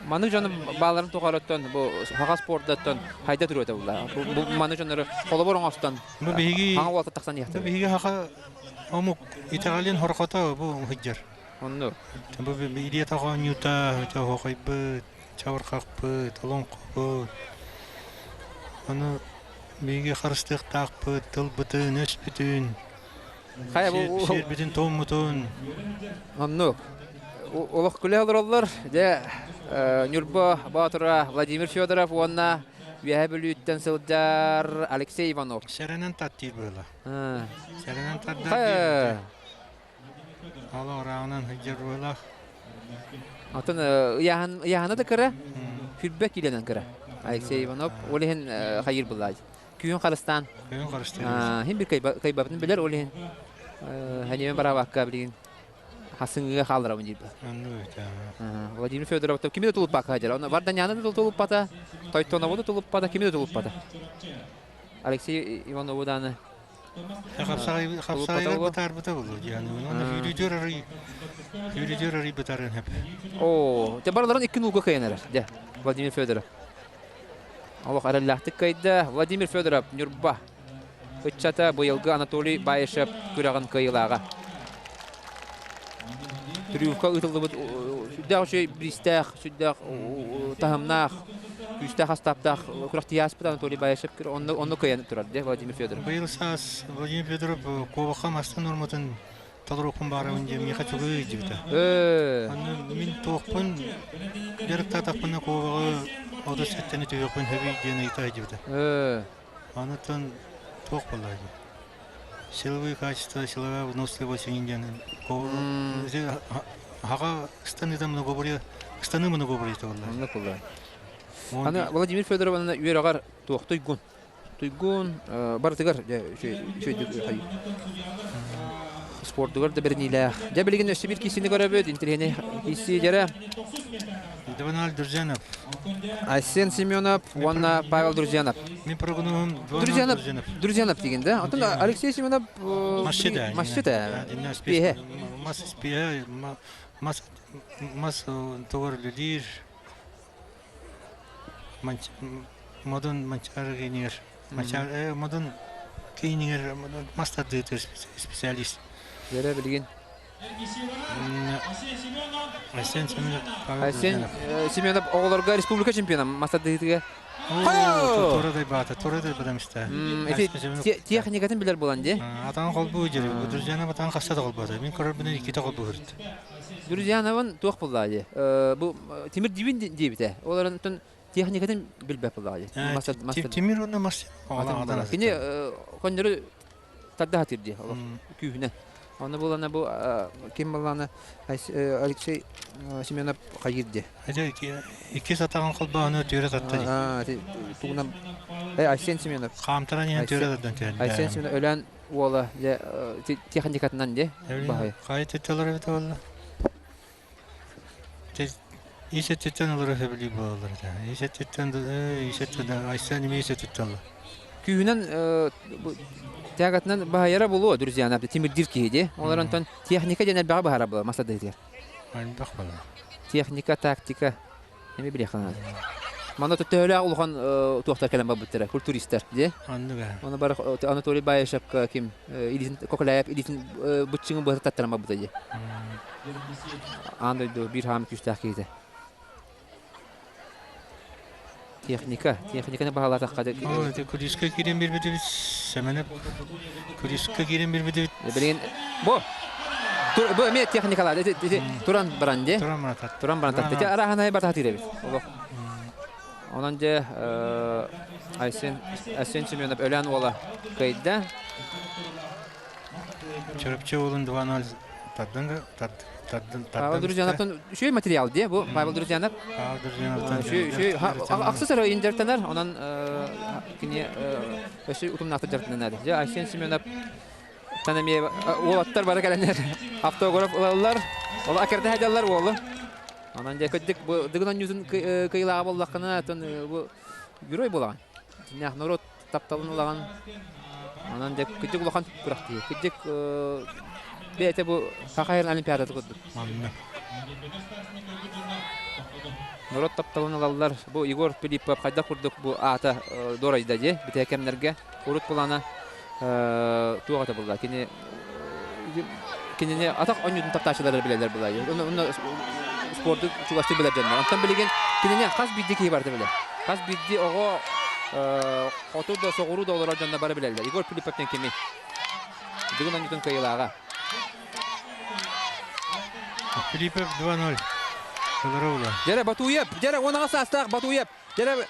A: Маны дьону бааларын тухарыттан бу саха спордаттан хайда туруота булла. Бу маны дьоннору холобур оҥостон
C: Бу биһиги
A: хаҥа уолта тахсан иһэхтэр.
C: Бу биһиги хаха омук итэҕэлин хорҕото бу сылдьар.
A: Оннук.
C: Бу илиэ тоҕоонньута, оһоҕойбут, чабырҕахпыт, олоҥхобут. Ону биһиги харыстыахтаахпыт, тылбытын, өспүтүн,
A: Хайа бу
C: сиэрбитин туоммутун.
A: Оннук. Олох күлэ олороллор. Дьэ, Ньурба Боотура Владимир Федоров уонна Үөһээ Бүлүүттэн сылдьар Алексей Иванов.
C: Сэрэнэн таттиир быһыла. Сэрэнэн тардар. Ала орааҕынан сылдьар быһыылаах.
A: Оттон ыйааһына да кыра, хүрбэ киилэнэн кыра. Алексей Иванов ол иһин хайыыр буллаадь. Күүһүн харыстаан.
C: Күүһүн харыстаан.
A: Хин bir кыйбабытын билэр, ол иһин хәнимен барабакка билигин хасыҥыга хаалларабын диир. Владимир Федоров кими да тулуппакка сылдьар. Оны Варданяны да тулуппата, Тойтонову да тулуппата, кими да тулуппата. Алексей Иванову дааны
C: Хапсаҕайгар бытаарбыта буолуо диэн. Уонна сүүрүтүөр арый сүүрүтүөр арый бытаарыан сөп.
A: Оо, те барыларын икки нууга кыайан эрэр. Дьэ, Владимир Федоров. Олох эрэллээхтик кыайда. Владимир Федоров, Ньурба ыччата быйылгы Анатолий Баишев күрэҕин кыайыылааҕа. Триумфка ыытыллыбыт сүрдээх үчүгэй бириистээх, сүрдээх таһымнаах, күүстээх астааптаах күрэхтии ааспыт Анатолий Баишев онно, онно кыайан турар, дии Владимир Федоров.
C: Быйыл саас Владимир Федоров куобахха мастан норматын толоруохпун баарабын диэн миэхэ чугуй диэбитэ. Аны мин туохпун дьарыктаатахпына куобаҕы 37-ни түһүөхпүн сөбүй диэн ыйыта сылдьыбыта. Анытан туох буолла дии. Силовые качества, силовая выносливость диэн хаҕа ыстаныыта многоборье ыстаныы многоборье буолла.
A: Оннук буолла. Аны Владимир Федоров үөрэҕэр туох туйгун Туйгун барытыгар үчүгэйдик спордугар да бэриниилээх. Дьэ билигин өссө биир киисини көрөбүт, интэриэһинэй киисии дьэрэ.
C: Диванал Друзьянов.
A: Айсен Семенов уонна Павел Друзьянов.
C: Мин прогнозум
A: Друзьянов. Друзьянов деген да. Оттон Алексей Семенов
C: Масчыта.
A: Масчыта. Спиэһэ.
C: Мас спиэһэ мас мас тугар үлэлиир. Модун Манчаары киинигэр Модун киинигэр мас тардыытыгар специалист.
A: Дьэрэ билигин.
C: Айсен Семенов.
A: Айсен Семенов оҕолорго республика чемпиона мас тардыытыгар.
C: Тура дайбаата, тура дайбатам истэ.
A: Техникатын билэр буолан дии.
C: Атан холбуу дьири. Друзьяна батан хаста да холбоото. Мин көрөрбүнэн иккитэ холбуу үрүт.
A: Друзьяновын туох буллаа дии. Бу Тимир Дивин диэбитэ. Ол эрэн техникатын билбэт буллаа дии.
C: Тимир уонна мас.
A: Кини коннөрү тарда хатыр дии олох күүһүнэн. Оны булана бу ким булланы Алексей Семенов хайыр дии.
C: Икки сатаҕын холбоону түөрэ татта
A: дии. Тугунан Айсен Семенов.
C: Хаамтаран иһэн түөрэ тардан түһэн.
A: Айсен Семенов өлөн уола дьэ техникатынан дьэ баһай.
C: Хайа тетелер эбитэ буолла? Ис өттүттэн олорор сөбүлүүр буолаллар этэ. Ис өттүттэн ис өттүттэн Айсен эмиэ ис өттүттэн
A: Күүһүнэн тягатынан баһайара булуо, друзья, тимирдир киһи дии. Олор онтон техника диэн элбэҕи баһара була масадыытыгар.
C: Элбэх буолар.
A: Техника, тактика Эми билиэххэ Манна төһөлөөх улахан туохтар кэлэн барбыттара, культуристар, дии.
C: Оннуга.
A: Оны бар Анатолий Баишевка ким илиитин Коколяев илиитин быччыҥын быһа таттаран барбыта дии. Аан дойду биир хаамы күүстээх киһитэ. Техника, техниканы баһалаатахха
C: Куриска киирэн биэрбитибит, Сэмэнэп Куриска киирэн биэрбитибит.
A: Билигин бу бу эмиэ техникалар туран баран дии.
C: Туран баран
A: Туран баран татты. Те араһанай бататыр эбит. Олох. Онон дьэ Айсен Айсен Семенов өлөөн уола кыайда.
C: Чөрөпчө уолун 2-0 тардан тардан
A: Павел Друзьяновтан үчүгэй материал дии бу Павел Друзьянов.
C: Павел Друзьяновтан
A: үчүгэй ахсыс эрэ индертенер онон кини өссө утумнаахтык дьарыктанар. Дьэ Айсен Семенов тан эмиэ уолаттар бары кэлэннэр автограф ылаллар. Ол акерде хадаллар уолу. Онон дьэ көддүк бу дыгын онньуутун кыйылааҕа буоллаххына тон бу герой буолаҕын. Дьиннээх норуот тапталын ылаҕын. Онон дьэ кырдьык улахан күрэхтэһии. Кырдьык бэйэтэ бу Саха сирин Олимпиадата курдук.
C: Манна.
A: Норуот тапталын ылаллар. Бу Егор Филиппов хайдах курдук бу аата дуорайда дии битэ кэмнэргэ. Урут булана туох это булла. Кини кинини атах оонньуутун таптааччылар билэллэр була. Онно спорду чугастык билэр дьоннор. Онтон билигин кинини хас биирдии киһи барыта билэр. Хас биирдии оҕо хоту да соҕуруу да олорор дьоннор бары билэллэр. Егор Филипповтан кими? Бүгүн оонньуутун кыайыылааҕа.
C: Филиппов 2-0. Толоро
A: Дьэрэ Батуев, дьэрэ 18 саастаах Батуев. Дьэрэ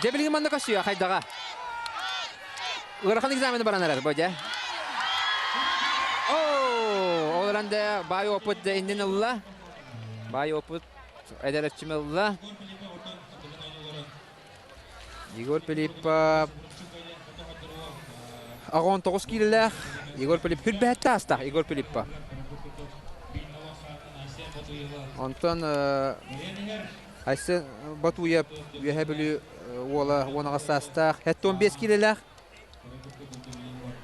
A: Дьэ билигин манна көссүйэ хайдаҕа. Ыарахан экзамены баран эрэр бу дьэ. Оо, ол эрэн да баай опыт да иннин ылла. Баай опыт эдэр эрчим ылла. Егор Филиппов 19 киилэлээх Егор Филипп хүрбэһэтте аастаах Егор Филиппов. Онтон Айсен Батуев Үөһээ Бүлүү уола 18 саастаах, 75 киилэлээх.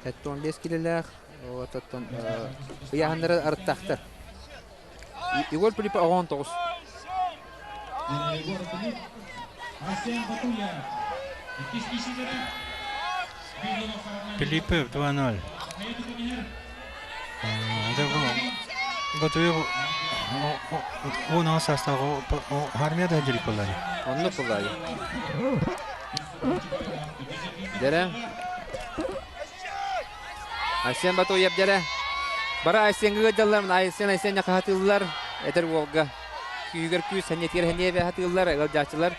A: 75 киилэлээх. Вот оттон ыйааһыннары арыттаахтар. Егор Филиппов 19.
C: Филиппов 2-0. Батуев 16 саастаах армияда дьарык буоллар.
A: Оннук буоллаайы. Дьэрэ. Айсен Батуев дьэрэ. Бары Айсеҥҥа ыалдьаллар, Айсен Айсеня хаһатыыллар, эдэр уолга күүһүгэр күүс, сэниэтигэр сэниэ хаһатыыллар, ыалдьааччылар.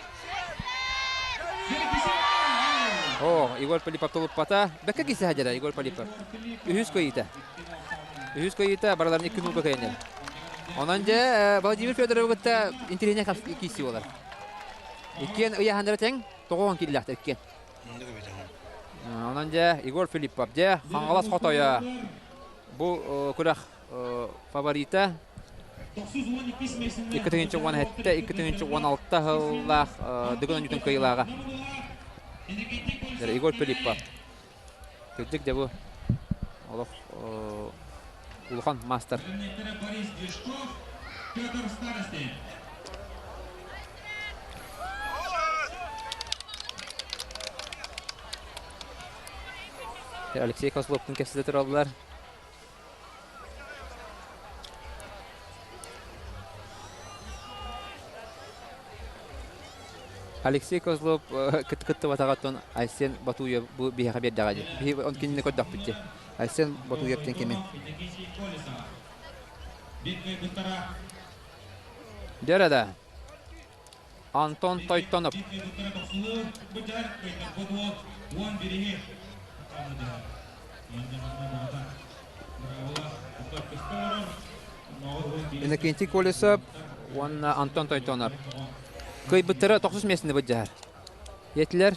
A: О, Егор Полипов тулуппата. Бэккэ кисе хадьара Егор Полипов. Үһүс кыйыта. Үһүс кыйыта барыларын икки нуулга кыйанер. Онон дьэ Владимир Федоровы кытта интеллигент киирсии буолар. Иккиэн ыйаһаннара тэҥ, тоҕоон киирилээхтэр иккиэн. Онон дьэ Егор Филиппов дьэ Хаҥалас хотойо бу күрэх фаворита 2017 2016 сыллаах Дыгын оонньуутун кыайыылааҕа Егор Филиппов кырдьык дьэ бу олох улахан маастар. Алексей Козловтун кэпсэтэ тураллар. Алексей Козлов кыттыбатаҕыттан Айсен Батуев бу биһиэхэ биэрдэҕэ дии. Биһи он кинини көрдөхпүт дии. Айсен Батуев диэн кимий? Дьэ да. Антон Тойтонов. Иннокентий Колесов уонна Антон Тойтонов. Кыайбыттара тохсус миэстэни былдьаһар. Етилэр,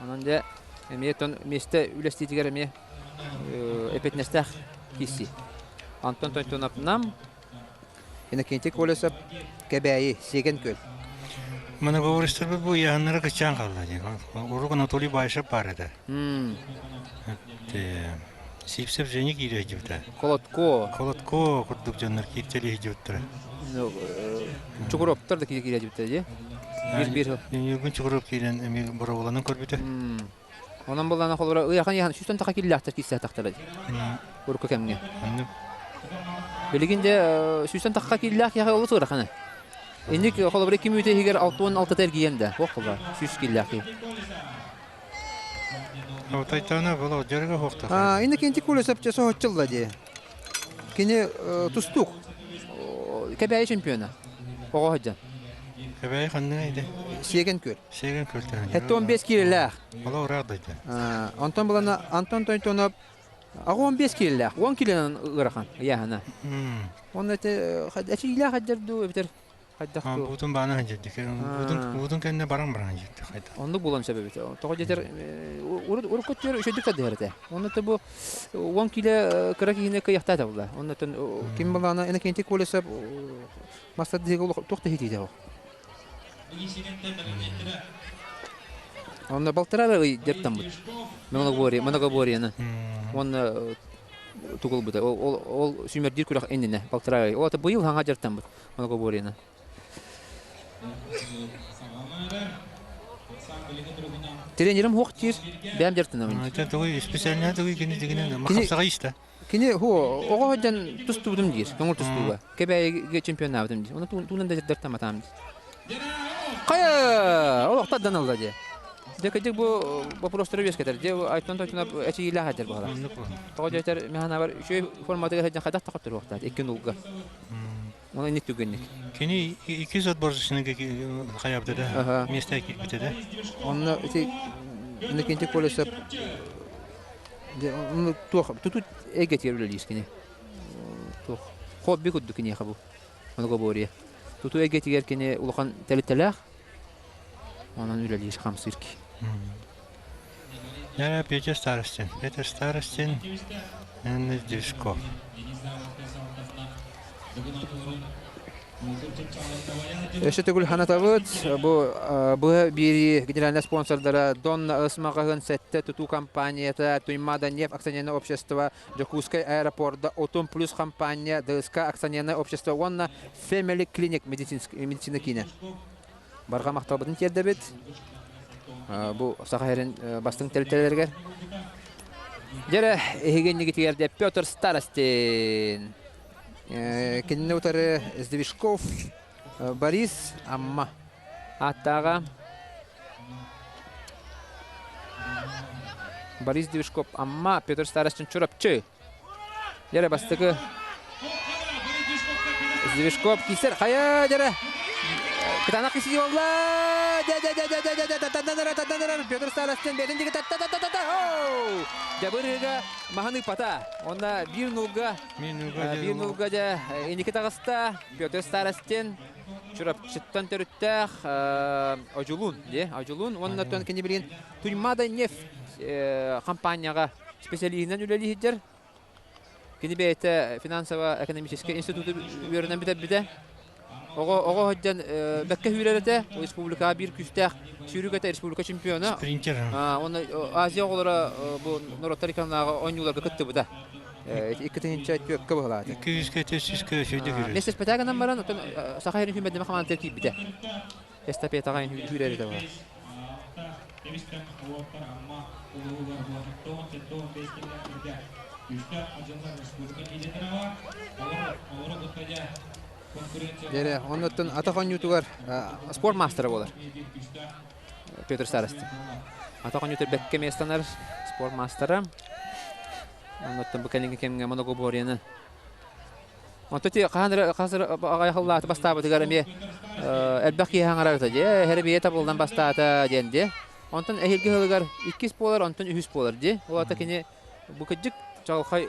A: онон дьэ эмиэ тон миэстэ үлэстиитигэр эмиэ эппиэтинэстээх киирсии. Антон Тойтонов Нам, Иннокентий Колесов Кэбээйи, Сиэгэн Күөл.
C: Многоборецтарбыт бу ыйааһыннара кыччаан хаалла дии. Урук Анатолий Баишев баар этэ. Сивцев Женя киирэ сылдьыбыта.
A: Колотко.
C: Колотко курдук дьоннор кииртэлии сылдьыбыттара.
A: Чукуровтар да киирэ сылдьыбыттара дии. Биир-биир.
C: Ньургун Чукуров киирэн эмиэ боруобаланан көрбүтэ.
A: Онон буллаана холобура ыахан ыахан сүүстэн таха киллээхтэр киирсэтэхтэрэ урукку кэмҥэ. Билигин дьэ сүүстэн таха киллээх киһи олус ыарахана. Инник холобура икки мүнүүтэ иһигэр 66 эргийэн да туох буолла сүүс киллээх киһи.
C: Тайтана было дьарыга хуохта.
A: А, Иннокентий Колесов чэ соһуччулла дии. Кини тустуук. Кэбээйи чемпиона. Оҕо сылдьан.
C: Кэбээйи ханныга иде?
A: Сиэгэн күөл.
C: Сиэгэн күөлтэн.
A: 75 киилэлээх.
C: Ола ыраах дойду.
A: Онтон булана Антон Тойтонов 15 киилэлээх, 10 киилэнэн ыарахан ыйааһына. Онно эти эчиилээх хаддьар дуу эбэтэр хайдах дуу?
C: Буутун баана хаддьардык. Буутун буутун кэннэ баран баран хаддьардык хайда.
A: Оннук булан сөп эбит. Тоҕо диэтэр урукку өттүгэр үчүгдүк тардыһар этэ. Онно бу 10 киилэ кыра киһини кыйахтаата була. Онно ким булана Иннокентий Колесов мастардыһыга туох да иһитиитэ ол. Онно балтараа ый дьарыктаммыт. Многоборье, многоборьены. Уонна тугулбута. Ол, ол сүүмэрдиир күрэх иннинэ балтараа ый. Ол ата быйыл хаҥа дьарыктаммыт многоборьены. Тренерим хуох диир, бэйэм дьарыктанабын.
C: Это тугуй специально тугуй кини дигинен махапсаҕа истэ.
A: Кини ху оҕо сылдьан тустубутум диир, көҥүл тустууга. Кэбээйигэ чемпионнаабытым диир. Ону туунан да дьарыктамматаҕым диир. Хайа, олохтор дан ылла дии. Дьэ кырдьык бу вопростары үөскэтэр. Дьэ Айтон Тойтунап эчийиилээх сылдьар буолар. Тоҕо диэтэр механабар үчүгэй форматыгар сылдьан хайдах да хотторуохтаах икки нулга. Оны инник түгэнник.
C: Кини икки отборочный хайабыта да, место киирбитэ да.
A: Онно ити Иннокентий Колесов туох тутут эйгэтигэр үлэлиир кини. Туох хобби курдук киниэхэ бу многоборье. Тутуу эйгэтигэр кини улахан тэрилтэлээх. Онон үлэлиир хамсыыр ки.
C: Я Петя Старостин. Петр Старостин, Анна Дюшков.
A: Өссө төгүл ханатабыт. Бу быһа биэрии генеральнай спонсордара Дон Ыс маҕаһыын сэттэ тутуу компанията, Туймаада нефть акционерное общество, Дьокуускай аэропорда, Отун плюс компания, ДСК акционерное общество уонна Family Clinic медицина киинэ. Барҕа махталбытын тиэрдэбит. Бу Саха сирин бастыҥ тэрилтэлэригэр. Дьэрэ, эһиги иннигитигэр Петр Старостин. Кинини утары Сдвижков Борис Амма ааттааҕа. Борис Движков Амма, Петр Старостин Чурапчы. Дьэрэ бастакы. Сдвижков кисер хайа дьэрэ. Кытаанах киси буолла. Дэ дэ дэ дэ дэ дэ дэ татанара татанара Петр Старостин бэйэтин диэки та та та та та Дьабырыга маһын ыппата. Онна биир нулга биир нулга дьэ инники таҕыста Петр Старостин Чурапчыттан төрүттээх Одьулуун дии Одьулуун уонна тон кини билигин Туймаада нефть компанияҕа специалиһинэн үлэлии сылдьар. Кини бэйэтэ финансово-экономическай институту үөрэнэн бүтэрбитэ. Оҕо оҕо сылдьан бэккэ сүүрэр этэ. Республикаҕа биир күүстээх сүүрүк этэ, республика чемпиона.
C: Спринтер.
A: Уонна Азия оҕолоро бу норуоттар иккардынааҕы оонньууларга кыттыбыта. 2004-кэ быһылаата.
C: 200-кэ, 300-кэ сүүрдэ күүрэр.
A: Месяц гынан баран, оттон Саха сирин сүүмэрдэмэ хамаандатыгар киирбитэ. Эстафетаҕа сүүрэр этэ буолар. Дьэрэ, оннуттан атах оонньуутугар спорт маастара буолар. Петр Старостин. Атах оонньуутугар бэккэ миэстэнэр спорт маастара. Оннуттан бу кэлиҥҥи кэмҥэ моногоборьяны Онто ти хаһан эрэ хас эрэ аҕай халлааты бастаабытыгар эмиэ элбэх киһи хаҥарарыта дии, эһэри бэйэ табыллан бастаата диэн дии. Онтон эһиилги сылыгар иккис буолар, онтон үһүс буолар дии. Ол аата кини бу кырдьык чаҕылхай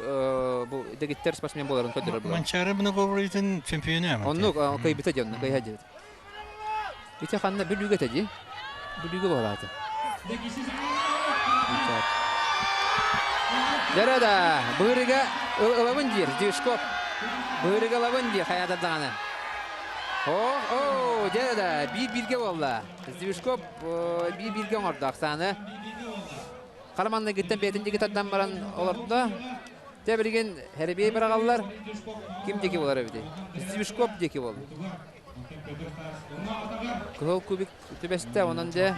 A: бу дэгиттэр спортсмен буоларын көрдөрөр буолар.
C: Манчаары многоборьетын чемпиона.
A: Оннук кыайбыта дии, онно кыайа диэбит. Ити ханна Бүлүүгэ этэ дии. Бүлүүгэ буолаата. Дьэрэ да, быырыга ылабын диир, Дюшков. Быырыга ылабын диир, хайаатар даҕаны. О, о, дьэрэ да, биир-бииргэ буолла. Сдвижков биир-бииргэ оҥордо Оксана. Хара манныгыттан бэйэтин диэки тардан баран олордо. Дьэ билигин Хэрибиэй быраҕаллар. Ким диэки буолар эбитий? Сдвижков диэки буолла. Кыһыл кубик түбэстэ, онон дьэ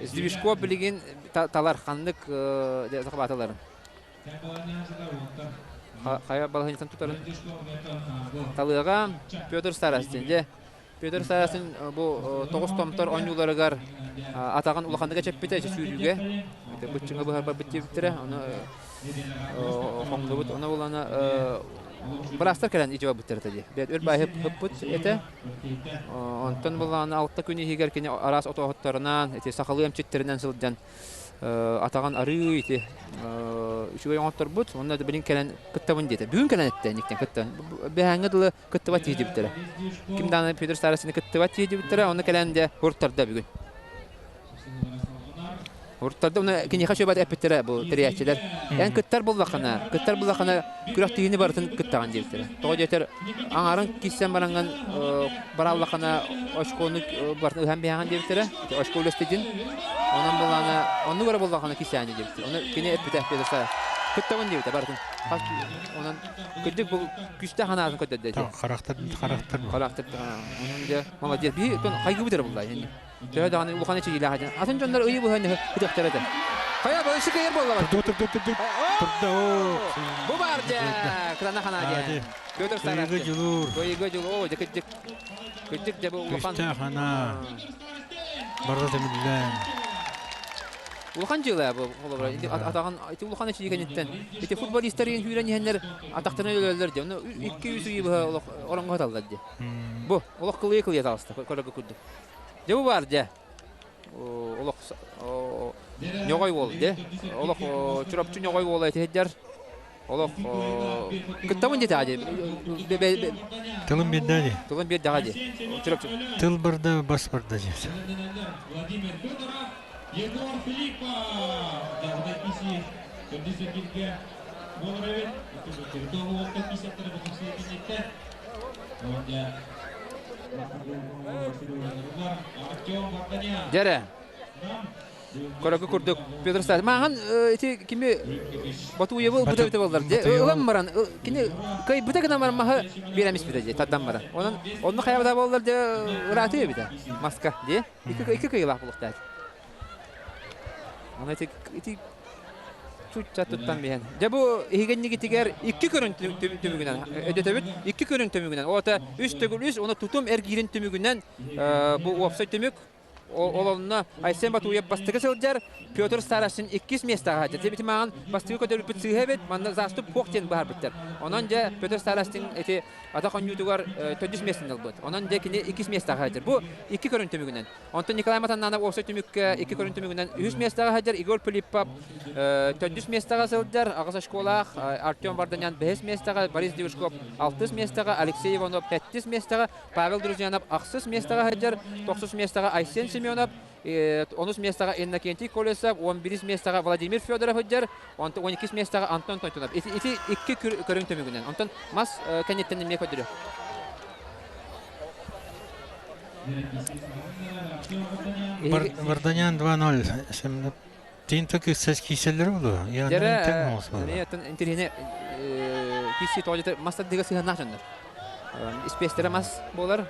A: Сдвижков билигин талар ханнык захваталарын. Хайа балаһынньатын тутарын талыаҕа Петр Старостин дьэ Петр Старостин бу тоҕус томтор оонньууларыгар атаҕын улаханнык эчэппитэ сүүрүүгэ быччыҥа быһар барбыт диэбиттэрэ ону хоҥнубут ону булана быраастар кэлэн ичи барбыттар этэ дии. Бэт өр баайы ыппыт этэ. Онтон булааны алта күн иһигэр кини араас отоһуттарынан, ити сахалыы эмчиттэринэн сылдьан атаҕын арыы ити үчүгэй оҥотторбут. Онно да билин кэлэн кыттабын диэтэ. Бүгүн кэлэн эттэ никтэн кыттан. Бэһээҥҥэ дылы кыттыбат тиийдибиттэрэ. Ким даҕаны Петр Старостины кыттыбат тиийдибиттэрэ, онно кэлэн дьэ уртарда бүгүн. Уртарда уна киниэхэ сүбэт эппиттэрэ бу тэрийээччилэр. Эн кыттар буллаххына, кыттар буллаххына күрэхтэһиини барытын кыттаҕын диэбиттэрэ. Тоҕо диэтэр аҥарын киирсэн бараҥҥын бараллаххына очкону барытын ыһан биһэҕин диэбиттэрэ. Очко үлэститин. Онон буллаҕына, оннук эрэ буллаххына кисээн диэбиттэр. Ону кини эппитэ Петр Кыттабын диэбитэ барытын. Онон кырдьык бу күстээх анаатын көрдөрдө этэ.
C: Харахтар харахтар.
A: Харахтар. Онон дьэ молодец. Биһи хайгыбыт эрэ булла. Төһө даҕаны улахан эчэйиилээх этин. Атын дьоннор ыйы быһа ытыахтара этэ. Хайа, бу кыйар буолла.
C: Тур тур тур тур турда
A: Бу бар дьэ, кытана хана дьэ. Петр
C: Старостин.
A: Кыйыга дьулуур. Кыйыга дьулуур. О, дьэ кырдьык. Кырдьык дьэ бу улахан.
C: Күстээх хана. Барда тэмиллэн.
A: Улахан дьыала бу холобура. Атаҕын ити улахан эчэйии кэнниттэн. Ити футболистар сүүрэн иһэннэр атахтарын өлөллөр дьэ. Ону 2-3 ый быһа ороҥҥо сыталлар дьэ. Бу олох кылыйа-кылыйа таҕыста көрөргө курдук. Дьэ бу баар дьэ. Олох ньоҕой уол дьэ. Олох Чурапчы ньоҕой уола этиһдэр. Олох кыттабын диэтэҕэ дии.
C: Тылын биэрдэ дии.
A: Тылын биэрдэҕэ дии. Чурапчы.
C: Тыл барда, бас барда дии.
A: Дьэрэ. Көрөкү курдук Петр Стасов. Маахан ити кими Батуевы ылбыта эбитэ буоллар. Ылан баран кини кыайбыта гынан баран маһы биэрэн испитэ дии тардан баран. Онон онно хайабыта буоллар дьэ ыраатыы эбитэ маска дии. Икки кыйылаах булуохтаах. Аны ити ити чучча туттан биһэн. Дьэ бу иһигэннигитигэр икки көрүн түмүгүнэн өдөтөбүт. Икки көрүн түмүгүнэн. Ота үс төгүл үс, оны тутум эргиирин түмүгүнэн бу уопсай түмүк. Ол онно Айсен Батуев бастакы сылдьар, Петр Старостин иккис миэстэҕэ сылдьар. Дьэ, маҕан бастакы көтөрбүт сыыһа эбит, манна заступ суох диэн быһаарбыттар. Онон дьэ Петр Старостин ити атах оонньуутугар төрдүс миэстэни ылбыт. Онон дьэ кини иккис миэстэҕэ сылдьар. Бу икки көрүҥ түмүгүнэн. Онтон Николай Матаннанов уопсай түмүккэ икки көрүҥ түмүгүнэн үһүс миэстэҕэ сылдьар, Егор Филиппов төрдүс миэстэҕэ сылдьар, аҕыс очколаах, Артем Варданян бэһис миэстэҕэ, Борис Девушков алтыс миэстэҕэ, Алексей Иванов сэттис миэстэҕэ, Павел Друзьянов ахсыс миэстэҕэ сылдьар, тохсус миэстэҕэ Айсен Семенов, онус миэстэҕэ Иннокентий Колесов, 11 миэстэҕэ Владимир Федоров сылдьар, онтон 12 миэстэҕэ Антон Тойтунов. Ити, ити икки көрүҥ түмүгүнэн. Онтон мас кэнниттэн эмиэ көрдөрүө.
C: Варданян 2-0. Тинто кииселлери булу.
A: Дьэрэ, интириһине киси тоҕо мас тардыга сыһыаннаах дьоннор. Испиэстэрэ мас буолар.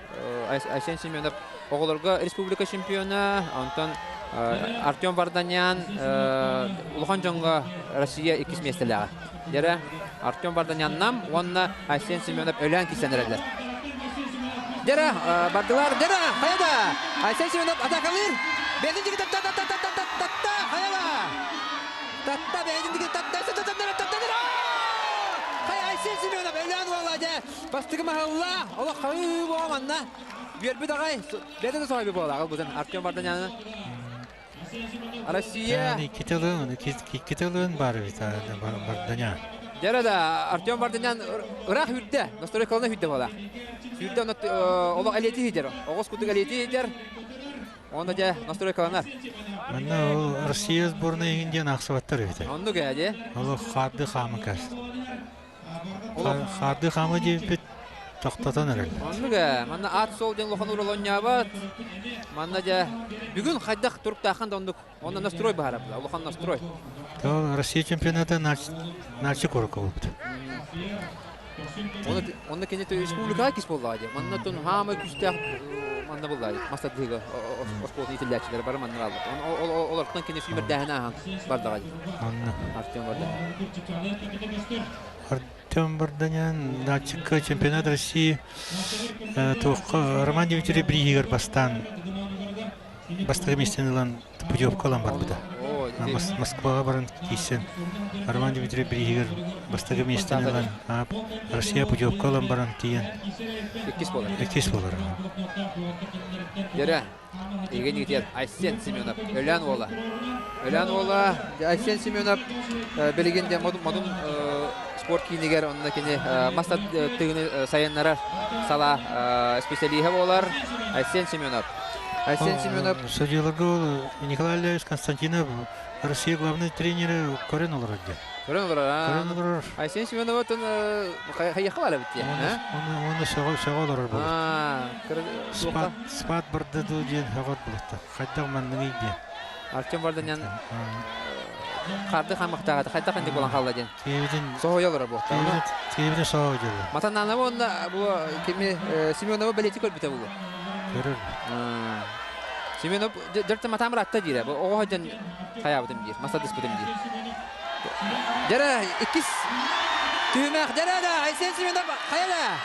A: Айсен Семенов оҕолорго республика чемпиона, онтон Артем Варданян улахан дьоҥҥо Россия иккис миэстэлээҕэ. Дьэрэ, Артем Варданян Нам уонна Айсен Семенов өлөөн кисэн эрэллэр. Дьэрэ, бардылар, дьэрэ, хайа да! Айсен Семенов атакалыыр! Бэйэтин диэки татта татта татта татта хайа да! Татта бэйэтин диэки татта татта татта Хайа Айсен Семенов өлөөн уола дьэ бастакы маһылла олох хайыы буо манна үөрбүт аҕай бэйэтэ да соһуйбут буолла аҕал Артем Варданяны Россия
C: Икки тылын бар эбит Барданян.
A: Дьэрэ да Артем Барданян ыраах үрдэ, настройкалана үрдэ буолар. Үрдэ олох элиэти иһдэр, оҕус кутук элиэти иһдэр. Онно дьэ настройкаланар.
C: Манна ол Россия сборная иһин диэн аахсыбаттар эбит.
A: Оннук ээ дии.
C: Ол хаарды хаамы кээс. Хаарды хаамы диэбиппит тохтотон эрэллэр.
A: Оннук ээ. Манна аат суол диэн улахан уролонньообот. Манна дьэ бүгүн хайдах туруктааххан да оннук. Онно настрой баһарабыла, улахан настрой.
C: То Россия чемпионата Нальчик куоракка буолбут.
A: Онно кини республикаҕа кис буоллаҕа дии. Манна тун хаамай күүстээх манна буллаа дии. Мастардыыга оскуолатын иитиллээччилэр бары манна бааллар. Олортон кини сүүмэрдээһин ааһан бардаҕа дии.
C: Онно.
A: Артем Барданян.
C: Артем Барданян Нальчикка чемпионат России туохха Роман Дмитриевич бирииһигэр бастаан бастакы миэстэни ылан путевка ылан барбыта. Москваҕа баран киирсэн Роман Дмитриев бирииһигэр бастакы миэстэни ылан Россия путевка ылан баран тиийэн
A: иккис буолар.
C: Иккис буолар.
A: Дьэрэ, Евгений Гитиев, Айсен Семенов, Өлөөн уола. Өлөөн уола Айсен Семенов билигин де модун спорт киинигэр онно кини мас тыгыны сайыннарар салаа специалиһа буолар Айсен Семенов. Айсен Семенов.
C: Судьяларга Николай Ильич Константинов Россия главный тренері көрөн олорор диye.
A: Көрөн олорор.
C: Көрөн олорор.
A: Айсен Семенов хайяха бар эбит диye.
C: Оны сөҕө олорор буолар. Спад спад барды дуу диэн сөҕөр булutta. Хайдах манныгый диэн.
A: Артем Варданян харды хаммахтааҕа хайдах инник буолан хаалла диэн.
C: Киэбитин
A: Соһуйа олорор буолуохтаах.
C: Киэбитин соһуйа дьылла.
A: Матаннаанабы уонна бу кими Семеновы бэлиэтии көрбүтэ буолуо.
C: Көрөр.
A: Семенов дьэртэ матаам ыраатта диирэ. Бу оҕо сылдьан хайаабытым диир, масадыспытым диир. Дьэрэ иккис түһүмэх дьэрэ да Айсен Семенов хайа да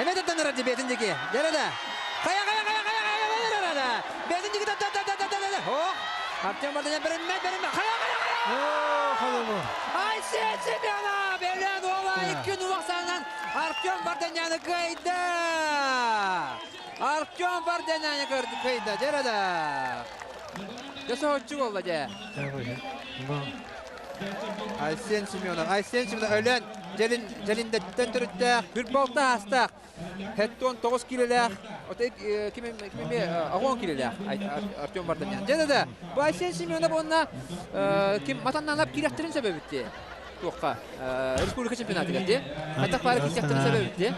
A: эмэ таттанар бэйэтин диэки дьэрэ да хайа хайа хайа хайа хайа да бэйэтин диэки татта татта татта татта ох Артем Варданян беринмэт беринмэт хайа хайа хайа Айсен Семенов Белен уола икки нуохсанан Артем Варданяны кыайда Артем Варданяны кыайда дьэрэ да Дьэ соһуччу буолла дьэ. Айсен Семенов, Айсен Семенов өлөн дьэлин дьэлиндэттэн төрүттээх, хүрбалта аастаах, 79 килэлээх, ким кими 10 килэлээх Артем Варданян. Дьэ да, бу Айсен Семенов уонна ким матаннанап кирэхтэрин сөбөбүт туохха республика чемпионатыгар дии. Хаттах баары киирсэхтэрин сөбөбүт дии.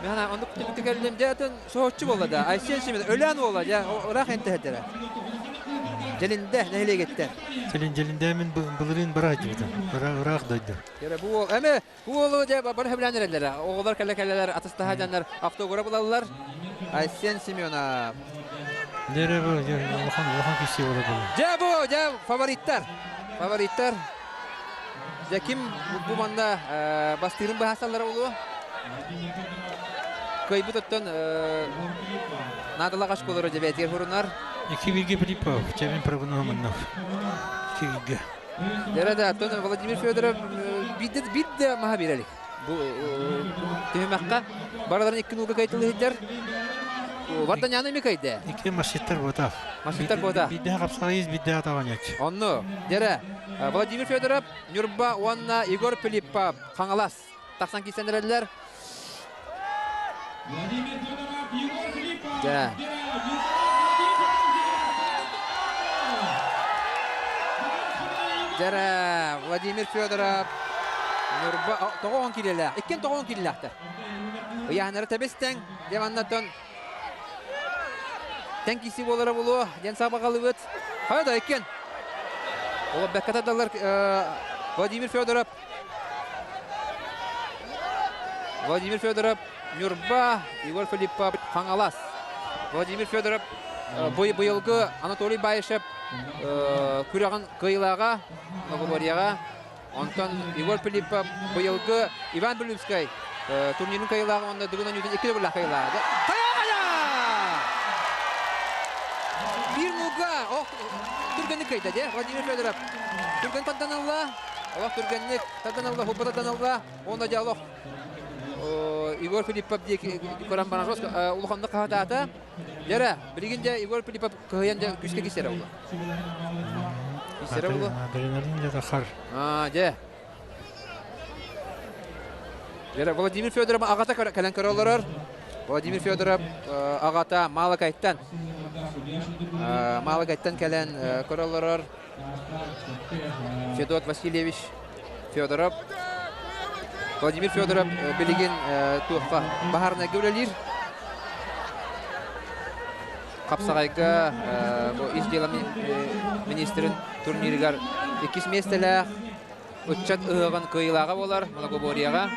A: Мен оннук түмүккэ кэллим дьэ атын соһуччу буолла да. Айсен Семенов өлөөн уола дьэ ыраах энтэһэрдэрэ. Дьэлиндэ нэһилиэгиттэн.
C: Дьэлин Дьэлиндэ мин былырыын бара сылдьыбытым. Ыраах дойду.
A: Дьэ бу уол эми бу уолу дьэ бары сөбүлээн эрэллэрэ. Оҕолор кэлэ-кэлэлэр атастаһа дьаннар автограф ылаллар. Айсен Семенов.
C: Дьэ бу улахан улахан киси буола буолла.
A: Дьэ бу дьэ фавориттар. Фавориттар. Дьэ ким бу манна бастыырын быһаасаллара буолуо? Кыайбыт оттон наадалаах очколору дьэбээтигэр хурунар.
C: Икки бииргэ Филиппов, Чэбин Прыгунов Икки бииргэ.
A: Дьэрэ да, оттон Владимир Федоров биирдэ биирдэ маһа биэрэлик. Бу түһүмэххэ барыларын икки нууга кайтылыһыдьар. Варданяны ми кайда?
C: Икки масчиттар буотах.
A: Масчиттар буотах.
C: Биирдэ хапсаҕайыс, биирдэ атаҕаньач.
A: Онну, дьэрэ, Владимир Федоров, Ньурба уонна Егор Филиппов, Хаҥалас тахсан киирсэн эрэллэр.
B: Владимир Федоров, Егор Филиппов.
A: Дьэ. Дьэрэ, Владимир Федоров, Ньурба, тоҕо киирэлээх, иккин тоҕо киирэлээхтэр. Ыйааһыннары тэбис тэҥ, дьэ маннаттан тэҥ киси буолара буолуо диэн сабаҕалыыбыт. Хайа да иккин. Ол бэккэ тардаллар Владимир Федоров Владимир Федоров Ньурба, Егор Филиппов Хаҥалас. Владимир Федоров быйылгы Анатолий Баишев күрэҕин кыайыылааҕа Новогорьеҕа. Онтон Егор Филиппов быйылгы Иван Блюбскай турнирын кыайыылааҕа уонна Дыгын Анютин икки төгүллээх кыайыылааҕа. Биир нуга түргэнник кыайда дии Владимир Федоров. Түргэн тардан Олох түргэнник тардан ылла, хуппа тардан ылла. Уонна дьэ олох Егор Филиппов диэки көрөн баран улаханнык хаһытаата. Дьэрэ, билигин дьэ Егор Филиппов кыһыйан дьэ күүскэ кисэрэ буолла. Кисэрэ буолла.
C: Адреналин дьэ тахар.
A: Аа, дьэ. Дьэрэ, Владимир Федоров аҕата кэлэн көрө олорор. Владимир Федоров аҕата Малакайттан Малакайттан кэлэн көрө олорор. Федот Васильевич Федоров. Владимир Федоров билигин туохха баһаарынайга үлэлиир. Хапсаҕайга бу ис дьыала министрин турнирыгар иккис миэстэлээх ыччат ыһыаҕын кыайыылааҕа буолар многоборьеҕа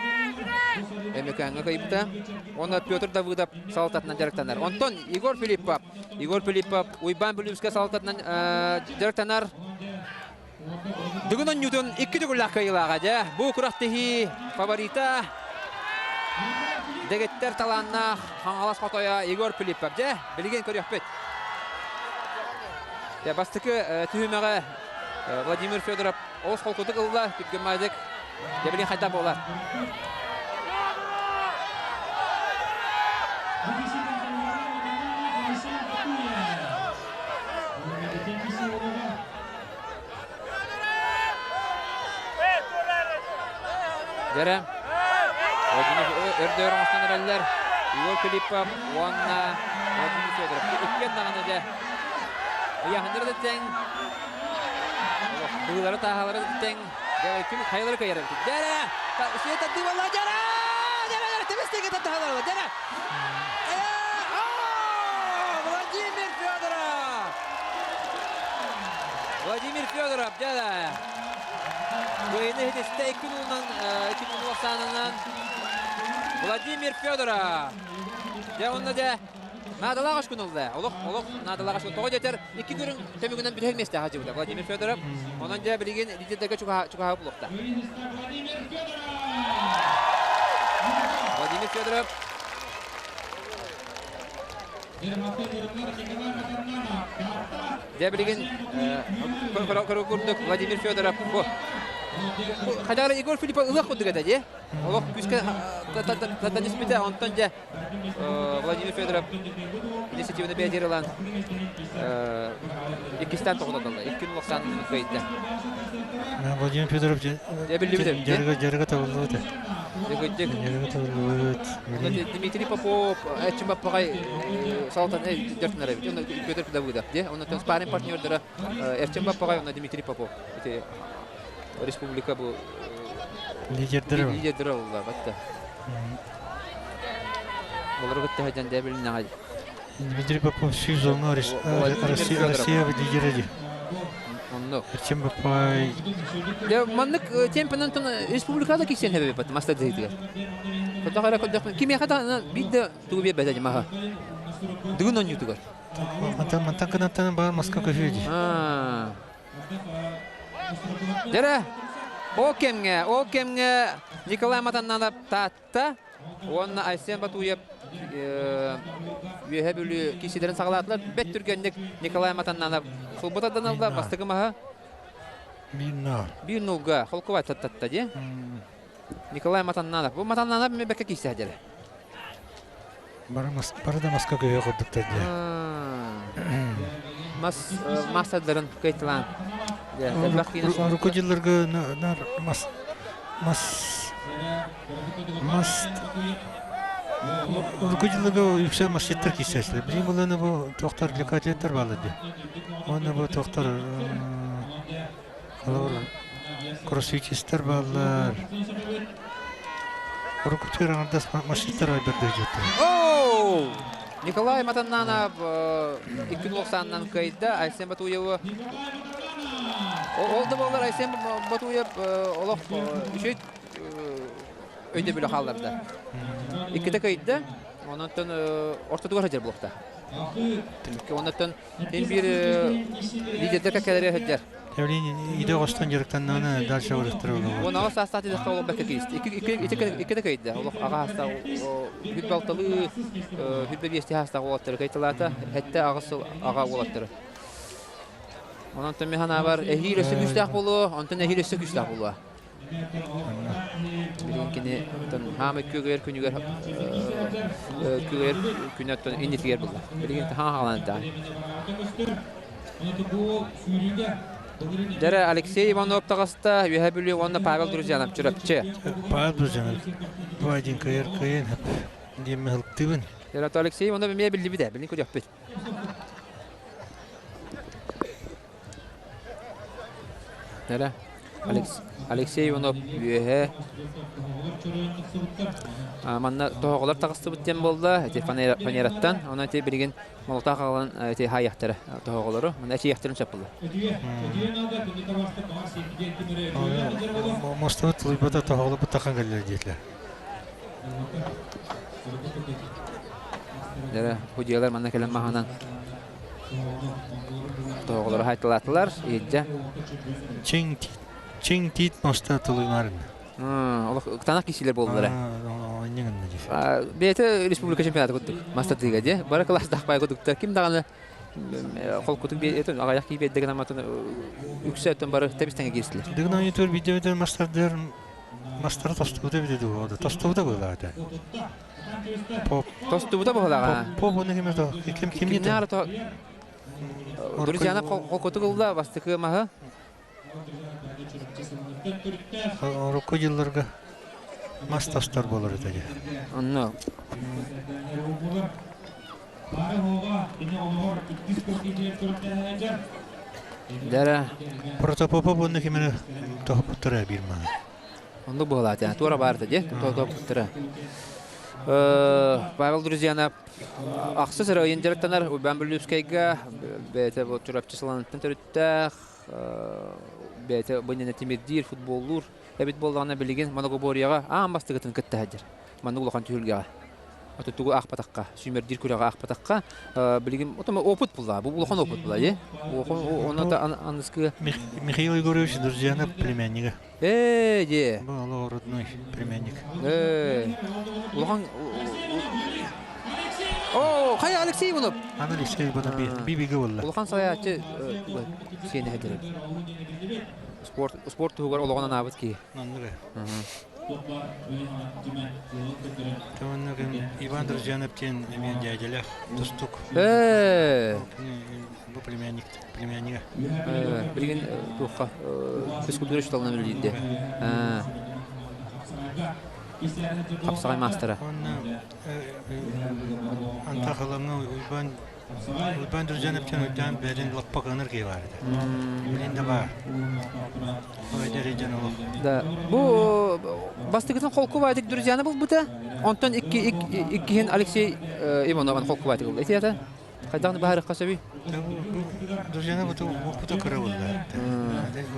A: Өмөкөөҥҥө кыайбыта. Уонна Петр Давыдов салалтатынан дьарыктанар. Онтон Егор Филиппов Егор Филиппов Уйбаан Бүлүүскэ салалтатынан дьарыктанар. Бүгүн онньутун икки төгүллээх кыайыылааҕа дьэ. Бу күрэхтэһии фаворита дэгиттэр талааннаах Хаҥалас хотойо Егор Филиппов. Дьэ, билигин көрүөхпүт. Дьэ, бастакы түһүмэҕэ Владимир Федоров олус холкутук ылла, түргэн Дьэ, билигин хайдах буолар? Дьэрэ, Владимир өрдөөр оҥостон эрэллэр. Егор Филиппов уонна Владимир Федоров. Иккиэн даҕаны дьэ ыйааһыннары да тэҥ, быылары тааһалары да тэҥ. Ким хайалары кыайар эбит. Дьэрэ! Света дыбала дьэрэ! Дьэрэ, дьэрэ, тэбистиги таттаһалар дьэрэ! Владимир Федоров! Владимир Федоров, дьэрэ! Кыайыны иһитистэ икки нулунан, икки нулун ахсаанынан Владимир Федоров! Дьэ, онно дьэ, Наадалаах үс күн ылла. Олох, олох наадалаах үс күн. Тоҕо диэтэр, икки көрүҥ түмүгүнэн бүтэһик миэстэҕэ сылдьыбыта Владимир Федоров. Онон дьэ билигин лидердэргэ чугаһа булуохта. Владимир Федоров. Дьэ билигин көрө курдук Владимир Федоров бу Хадара Егор Филиппов ылыах курдук этэ дии. Олох күүскэ татан испитэ, онтон дьэ Владимир Федоров инициативаны бэйэтигэр ылан иккистээн тоҕототоллор. Иккин улахсан кыайда.
C: Владимир Федоров дьарыга дьарыга табыллыбыт. Дьарыга табыллыбыт.
A: Дмитрий Попов Эрчим Баппаҕай салалтан дьартынар эбит. Петр Давыдов. Онон спарринг партнердара Эрчим Баппаҕай уонна Дмитрий Попов. Ити республика бу
C: лидердері
A: лидердері олла батта. Олору кытта сылдьан дэ билиннэҕэ.
C: Дмитрий Попов сезоҥҥа Россия Россия лидерэ дии.
A: Оннук.
C: Эрчим Баппай.
A: Дьэ маннык темпынан республикада киксиэн хэбэбиппат маста дыһытыгар. Хотох эрэ көрдөхпүн кимиэхэ да биир да тугу биэрбэтэ дии маһа. Дыгын онньуутугар.
C: Мантан мантан кынаттан баар маска көһүө дии.
A: Дьэрэ, ол кэмҥэ, ол кэмҥэ Николай Матаннанов Таатта уонна Айсен Батуев. Үөһэ Бүлүү киисилэрин саҕалаатылар. Бэт түргэнник Николай Матаннанов сылбыта данылла бастакы маһа.
C: 1-0.
A: 1-0-га холкубай таттатта дии. Николай Матаннанов. Бу Матаннанов мен бэккэ киисэ дьэлэ.
C: Бары, бары да маска көйө курдуктар дии.
A: Мас мастардарын кыйтылаан.
C: Урукку дьылларга нар мас мас мас урукку дьылларга үксэ масчыттар киирсээччилэр. Билигин булланы бу туохтар лекателлэр бааллар дии. Уонна бу туохтар холобур кроссфитистэр бааллар. Урукку түөр аҥардас масчыттар айбардыы дьиэттэр.
A: Оу! Николай Матаннанов 290-нан кыайда. Айсен Батуеву Ол да буоллар Айсен Батуев олох үчүгэй өйдөбүлү хаалларда. Иккитэ кыайда. Онон ортотугар сылдьар буолуохтаах. Түмүккэ оннуттан син биир лидердэр кэккэлэри сылдьар.
C: Евгений иде оҕостон дьарыктаннаҕына дальше барыктара буолуо.
A: Уон аҕыс саастаах диэтэххэ олох бэккэ киристи. Икки да кыайда. Олох аҕа саастаах хүрбэ алталыы, хүрбэ биэсти саастаах уолаттары кыайталаата. Сэттэ аҕыс сыл аҕа уолаттары. Онон мин санаабар эһиил өссө күүстээх буолуо, онтон эһиил өссө күүстээх буолуо. Билигин кини хаамай күөгэр күнүгэр күөгэр күнөттөн иннитигэр булла. Билигин хаалан да. Дэрэ Алексей Иванов таҕыста, Үөһэ Бүлүү уонна Павел Друзьянов Чурапчы.
C: Павел Друзьянов бу один кыйыр кыйын диэммэ хылтыбын.
A: Дэрэ Алексей Иванов эмиэ биллибит билин көрүөхпүт. Эрэ Алексей Иванов үөһэ манна тоһоҕолор таҕыстыбыт диэн буолла ити фанераттан онон ити билигин молотаах аҕалан ити хаайыахтара тоһоҕолору манна эчийэхтэрин сөп буолла.
C: Мостубут тулуйбата тоһоҕолорбут тахан кэллилэр диэтилэр.
A: Дьэ, судьуйалар манна кэлэн маһынан тоһоҕолору хайталаатылар, иһирдьэ.
C: Чиҥ чиҥ тиит моста тулуймарын.
A: Олох кытаанах киисилэр буоллулар. Бэйэтэ республика чемпионата курдук мастатыыга дии. Бары кылаастаах бай курдуктар. Ким даҕаны холкутун аҕыйах киһи биэрдэ гынан үксэ өттүн бары тэбис-тэҥэ киирсилэр.
C: Дыгын ойутур видеода мастардыр Мастара тостубута эбитэ дуу, тостубута быһыылаах Поп.
A: Тостубута быһыылааҕа.
C: Поп уонна ким это? Ким ким
A: Кимнээр то Друзьяна холкутук ылла бастакы маһы.
C: Урукку дьылларга мас тостор буолар этэ дии.
A: Онно. Дара.
C: Протопопов уонна ким эрэ тоһуппуттара биир маһы.
A: Оннук быһалаата. Туора баарта дии. Тоһуппуттара. Павел Друзьяна ахсыс эрэ ыйын дьарыктанар Уйбаан Бүлүүскэйгэ бэйэтэ бу Чурапчы саланыттан төрүттээх бэйэтэ бу иннинэ тимирдиир, футболлуур эбит буоллаҕына билигин многоборьеҕа аан бастакытын кытта сылдьар. Маннык улахан түһүлгэҕэ. Ото тугу аахпатахха, сүүмэрдиир күрэҕи аахпатахха, билигин отомо опыт булла. Бу улахан опыт була, е? Оны да аныскы
C: Михаил Егорович Друзьянов племяннига.
A: Ээ, дии.
C: Бу олох родной племянник.
A: Ээ. Улахан О, хайа Алексей Иванов.
C: Аны Алексей Иванов бибиге болла.
A: Улахан салайааччы сиэнэ хедерер. Спорт спорт туһугар олоҕун анаабыт киһи.
C: Оннук. Иван Друзьянов диэн эмиэ дьээдьэлээх тустук.
A: Ээ.
C: Бу племянник племяннига.
A: Билигин туохха физкультура учууталынан үлэлиирде. Хапсаҕай маастара.
C: Уонна Антахаламҥа Уйбаан Уйбаан Друзьянов диэн Уйдаан бэйэтин лаппа кыанар киһи баар этэ. Билин да баар.
A: Да. Бу бастакытын холкубаатык друзьяны булбута. Онтон иккиһин Алексей Иванов холкубаатык ылла. Ити ата хайдах баһарыкка сөбүй?
C: Друзьяны буту буту кыра булла.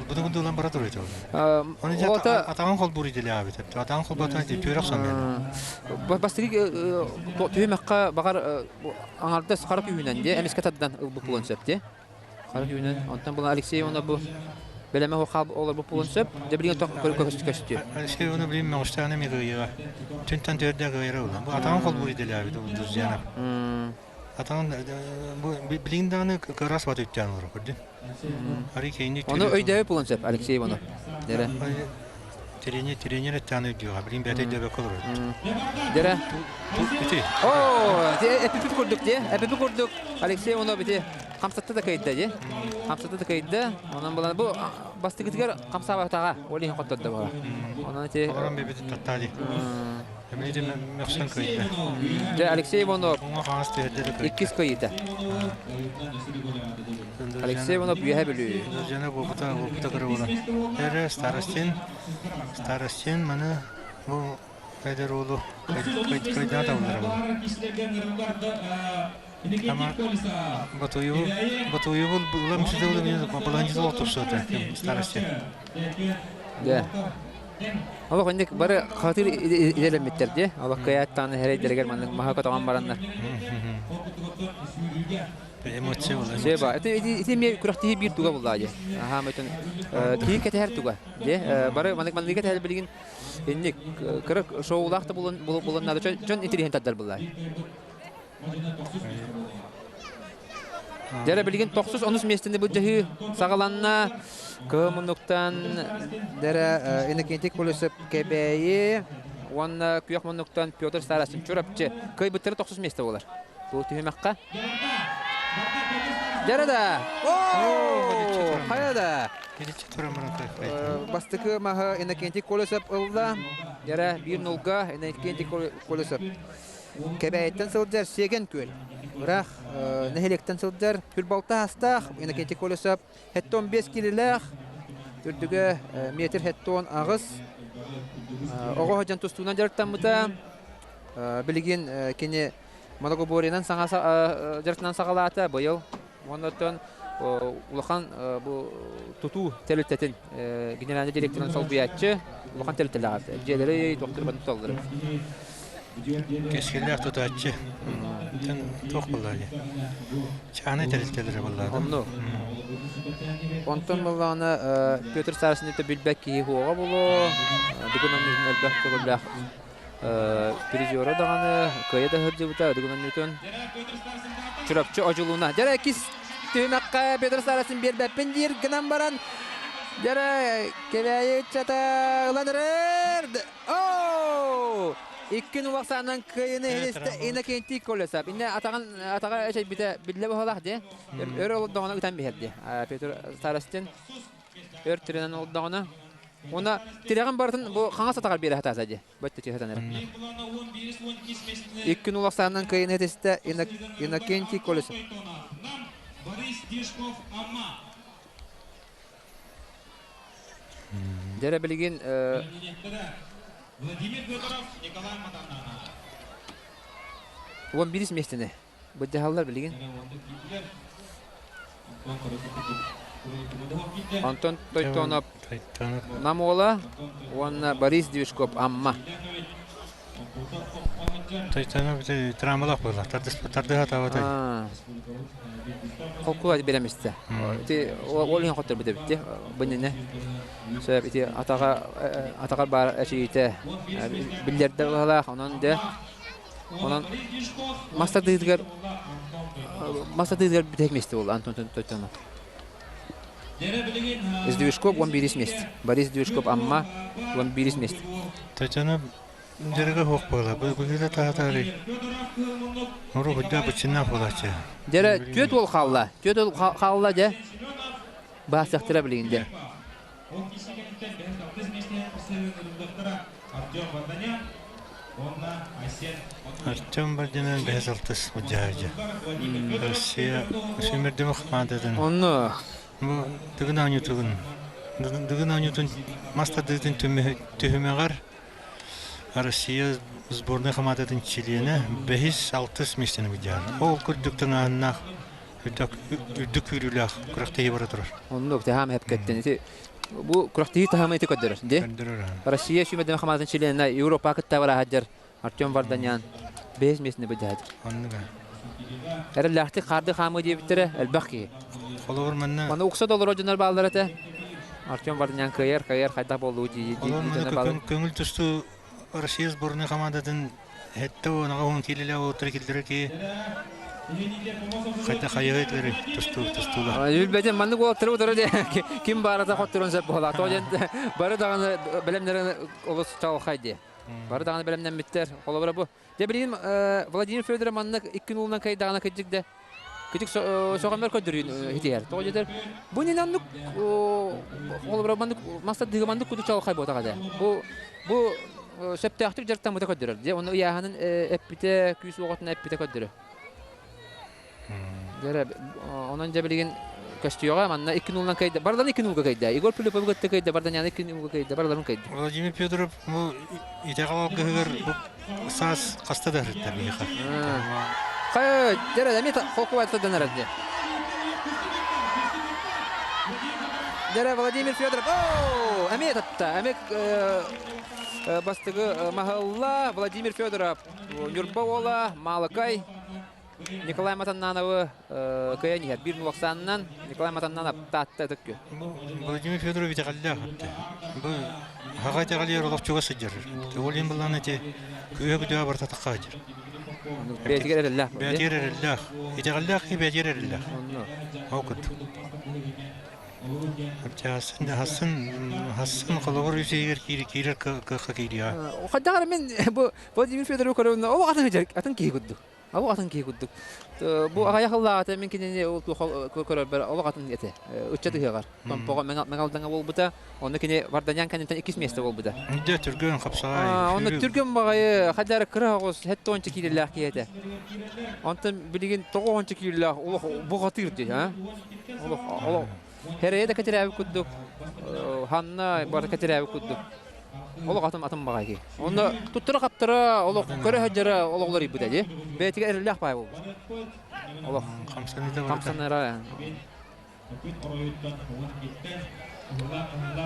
C: Буту буту бара турар Атаҕын холбуур идэлээбит. Атаҕын холбоотон түөрэх сон
A: Бастакы түһүмэххэ баҕар аҥардас хара күүһүнэн дии эмискэ тардан ылбыт буолуон сөп дии. Хара күүһүнэн. Онтон була Алексей Иванов бу. Бэлэмэ хаал олорбут буолуон сөп. Дьэ билигин тох көстүө.
C: Алексей оны билим мөҕүстэҕинэ эмиэ кыайыаҕа. Түнтэн төрдө кыайара буолла. Бу атаҕын холбуур идэлээбит Друзьянов. Атаҕын бу билигин даҕаны кырас бат үттээн олорор көрдүн. Арый кейини
A: Ону өйдөөбүт буолуон сөп Алексей Иванов. Дэрэ.
C: Тренер тренер эттээн өйдүөҕэ. Билигин бэйэтэ өйдөөбөккө олорор.
A: Дэрэ.
C: Ити.
A: Оо, эпипит курдук дии. Эпипит курдук Алексей Иванов ити хамсатта да кыайда дии. Хамсатта да кыайда. Онон булан бу бастакытыгар хамсаабатаҕа. Ол иһин хоттордо буола. Онон ити
C: Олорон бэбит таттаа дии. Эмиэ мөхсөн кыайда.
A: Дьэ Алексей Иванов
C: Уҥа хаҥас түһэрдэ да кыайда.
A: иккис кыайыыта. Алексей Иванов Үөһэ Бүлүү.
C: Жана буопута буопута кыра буолан. Эрэ Старостин Старостин маны бу эдэр уолу кыйдаа табыллара буолар. Ама Батуеву Батуеву улам ситэ баланчы тупсуота Старостин.
A: Дьэ. Олох инник бары хатыр идэлэммиттэр дии. Олох кыайааттааны эрэйдэригэр маннык маһа көтөҕөн бараннар.
C: Эмоция буолла.
A: Себа. Это ити эмиэ күрэхтэһии биир туга буллаа дии. Аха мөтөн киһи кэтэһэр туга. Дии. Бары маннык манныгы кэтэһэр билигин инник кыра шоулаах да булан булан надо дьон интириэһин тардар буллаа. Дьэрэ билигин тохсус онус миэстэни былдьаһыы саҕаланна. Кыһыл муннуктан дэрэ Иннокентий Колесов Кэбээйи уонна күөх муннуктан Петр Старостин Чурапчы кыайбыттара тохсус миэстэ буолар. Бу түһүмэххэ. Дьэрэ да! О! Хайа да! Бастакы маһы Иннокентий Колесов ылла. Дьэрэ биир нулга Иннокентий Колесов. Кэбээйиттэн сылдьар Сиэгэн Күөл. Ыраах нэһилиэктэн сылдьар Хүрбалта астаах Иннокентий Колесов 75 килилээх, үрдүгэ метр 78. Оҕо сылдьан тустуунан дьарыктаммыта. Билигин кини моногоборьенан саҥа дьарыктанан саҕалаата быйыл. Оннуттан улахан бу тутуу тэрилтэтин генеральный директорын солбуйааччы улахан тэрилтэлээх дьиэлэри туохтары барын туталлар.
C: Кэскиллээх тутааччы. Туох буолла дии? Чааны тэрилтэлэрэ буолла.
A: Онну. Онтон буоллаҕына Петр Сарсин билбэт киһи хуоҕа булуо. Бүгүн онньутун элбэх көҕүллээх призера даҕаны кыайа да сылдьыбыта Дыгын оонньуутун Чурапчы Одьулууна. Дьэрэ иккис түһүмэххэ Петр Сарасин биэрбэппин диир гынан баран дьэрэ Кэбээйи ыччата ылан эрэр. Оо! Иккин улахсаанан кыайыны иһилистэ Иннокентий Колесов. Инне атаҕын атаҕа эчэйбитэ биллэ быһалаах дии. Өр олордоҕуна ытан биһэрди. Петр Старостин өр тирэнэн олордоҕуна Уонна тирэҕин барытын бу хаҥас атаҕар биэрэ сатаата дии. Бөттө түһэтэн эрэ. Икки нулах саанан кыайын этистэ Иннокентий Колесов. Дьэрэ билигин
B: Владимир Федоров, Николай Матаннанов.
A: Уон бирис миэстэни Быдьаһаллар билигин. Антон Тойтонов Нам уола уонна Борис Движков Амма.
C: Тойтонов травмалаах буолла. Тардыһа табата.
A: Холкула биэрэмистэ. Ити ол иһин хотторбут эбит дии. Бу иннинэ. Сөп ити атаҕа атаҕар баар эчийиитэ биллэрдэ быһалаах. Онон дьэ Онон мас тардыытыгар мас тардыытыгар бүтэһик миэстэ буолла Антон Тойтонов. Сдвижков 11 миэстэ. Борис Сдвижков Амма 11 миэстэ.
C: Татьяна дьарыга суох буола. Быһыыта таатаары. Нуру худда быччыннаах буолааччы.
A: Дьэрэ түөт уол хаалла. Түөт уол хаалла дьэ. Баасыахтара билигин дьэ.
C: Артем Бардинан бэһис алтыс удьаадьа. Россия сүүмэрдэмэ хамаандатын.
A: Онно
C: Бу Дыгын оонньуутугун Дыгын оонньуутун мас тардыытын түһүмэҕэр Россия сборнай хамаандатын чилиэнэ бэһис алтыс миэстэни удьаан. Ол курдук тыҥааһыннаах үрдүк күүрүүлээх күрэхтэһии бара турар.
A: Оннук таһаам эпкэттэн ити бу күрэхтэһии таһыма ити көрдөрөр. Де? Россия сүүмэрдэмэ хамаандатын чилиэнэ Европа кытта бараһадьар Артем Варданян бэһис миэстэни быдьаһадьар.
C: Оннуга.
A: Эрэллээхтик хаарды хаамыы диэбиттэрэ элбэх киһи.
C: Холобур манна
A: Манна укса да олорор дьоннор бааллар этэ. Артем Варданян кыайар, кыайар хайдах буоллуу дии
C: Олон маны көҥүл тустуу Россия сборной командатын хетте онаға он килеле отыр килдер ки хайда хайыгытлары тустуу тустууга.
A: Билбэтим маннык уолаттары утары де ким баарата хотторун сөп буолаа. Тоҕо диэн бары даҕаны бэлэмнэрин олус чаҕылхай дии. Бары даҕаны бэлэмнэммиттэр. Холобура бу. Дьэ билигин Владимир Федоров маннык икки нулунан кыайдаҕына кырдьык да кырдьык сөҕөмөр көрдөрүүн итиһэр. Тоҕо диэтэр бу нин оннук холобура маннык мастардыыга маннык кудук чаҕылхай буотаҕа дэ. Бу бу сөптөөхтүк дьарыктаммыта көрдөрөр. Дьэ онно ыйааһынын эппитэ, күүс уоҕутун эппитэ көрдөрөр. Дьэ онон дьэ билигин көстүөҕэ манна икки нулунан кыайда. Барыларын икки нулга кыайда. Егор Филиппов кытта кыайда, Барданяны икки нулга кыайда, барыларын кыайда.
C: Владимир Федоров бу итэҕэл алгыһыгар бу саас хаста да ырытта биһиэхэ.
A: Хай, дьэ эмиэ холкубайттан эрэр дии. Дьэ Владимир Федоров, оо, эмиэ татта, эмиэ бастыгы маһылла Владимир Федоров, Ньурба уола, Маалыкай, Николай Матаннановы кыайан иһэр. Биир нулахсаанынан Николай Матаннанов Таатта ытык
C: Владимир Федорович итэҕэллээх бу хаҕа итэҕэлиэр олох чугас сылдьар. Ол иһин былаан ити күүһэ күдүө барыта тахха сылдьар.
A: Бэйэтигэр эрэллээх.
C: Бэйэтигэр эрэллээх. Итэҕэллээх киһи бэйэтигэр эрэллээх. Ол курдук. Хасын хасын хасын холобур үсейигэр киирэр кыахха киириэҕэ.
A: Хайдах эрэ мин бу Владимир Федорович көрөбүн ол атын атын киһи курдук. Олох атын киһи курдук. Бу аҕыйах ыллаата мин кинини ол туох көрөрбөр олох атын этэ. Ыччат ыһыаҕар. Томпоҕо Мэҥалдаҥа буолбута. Онно кини Варданян кэнниттэн иккис миэстэ буолбута.
C: Дьэ, түргэн хапсаҕай.
A: Онно түргэн баҕайы хадьары кыра оҕус хэтте онча киирэлээх киһи этэ. Онтон билигин тоҕо онча киирэлээх олох бухатыыр дии, а? Олох олох Хэрэйэ да кэтирээбит курдук, ханна барыта кэтирээбит курдук. Олох атын атын баҕайы киһи. Онно туттара-хаптара, олох көрө сылдьара олох уларыйбыта дии. Бэйэтигэр эрэллээх баай буолбут. Олох хамсаныра.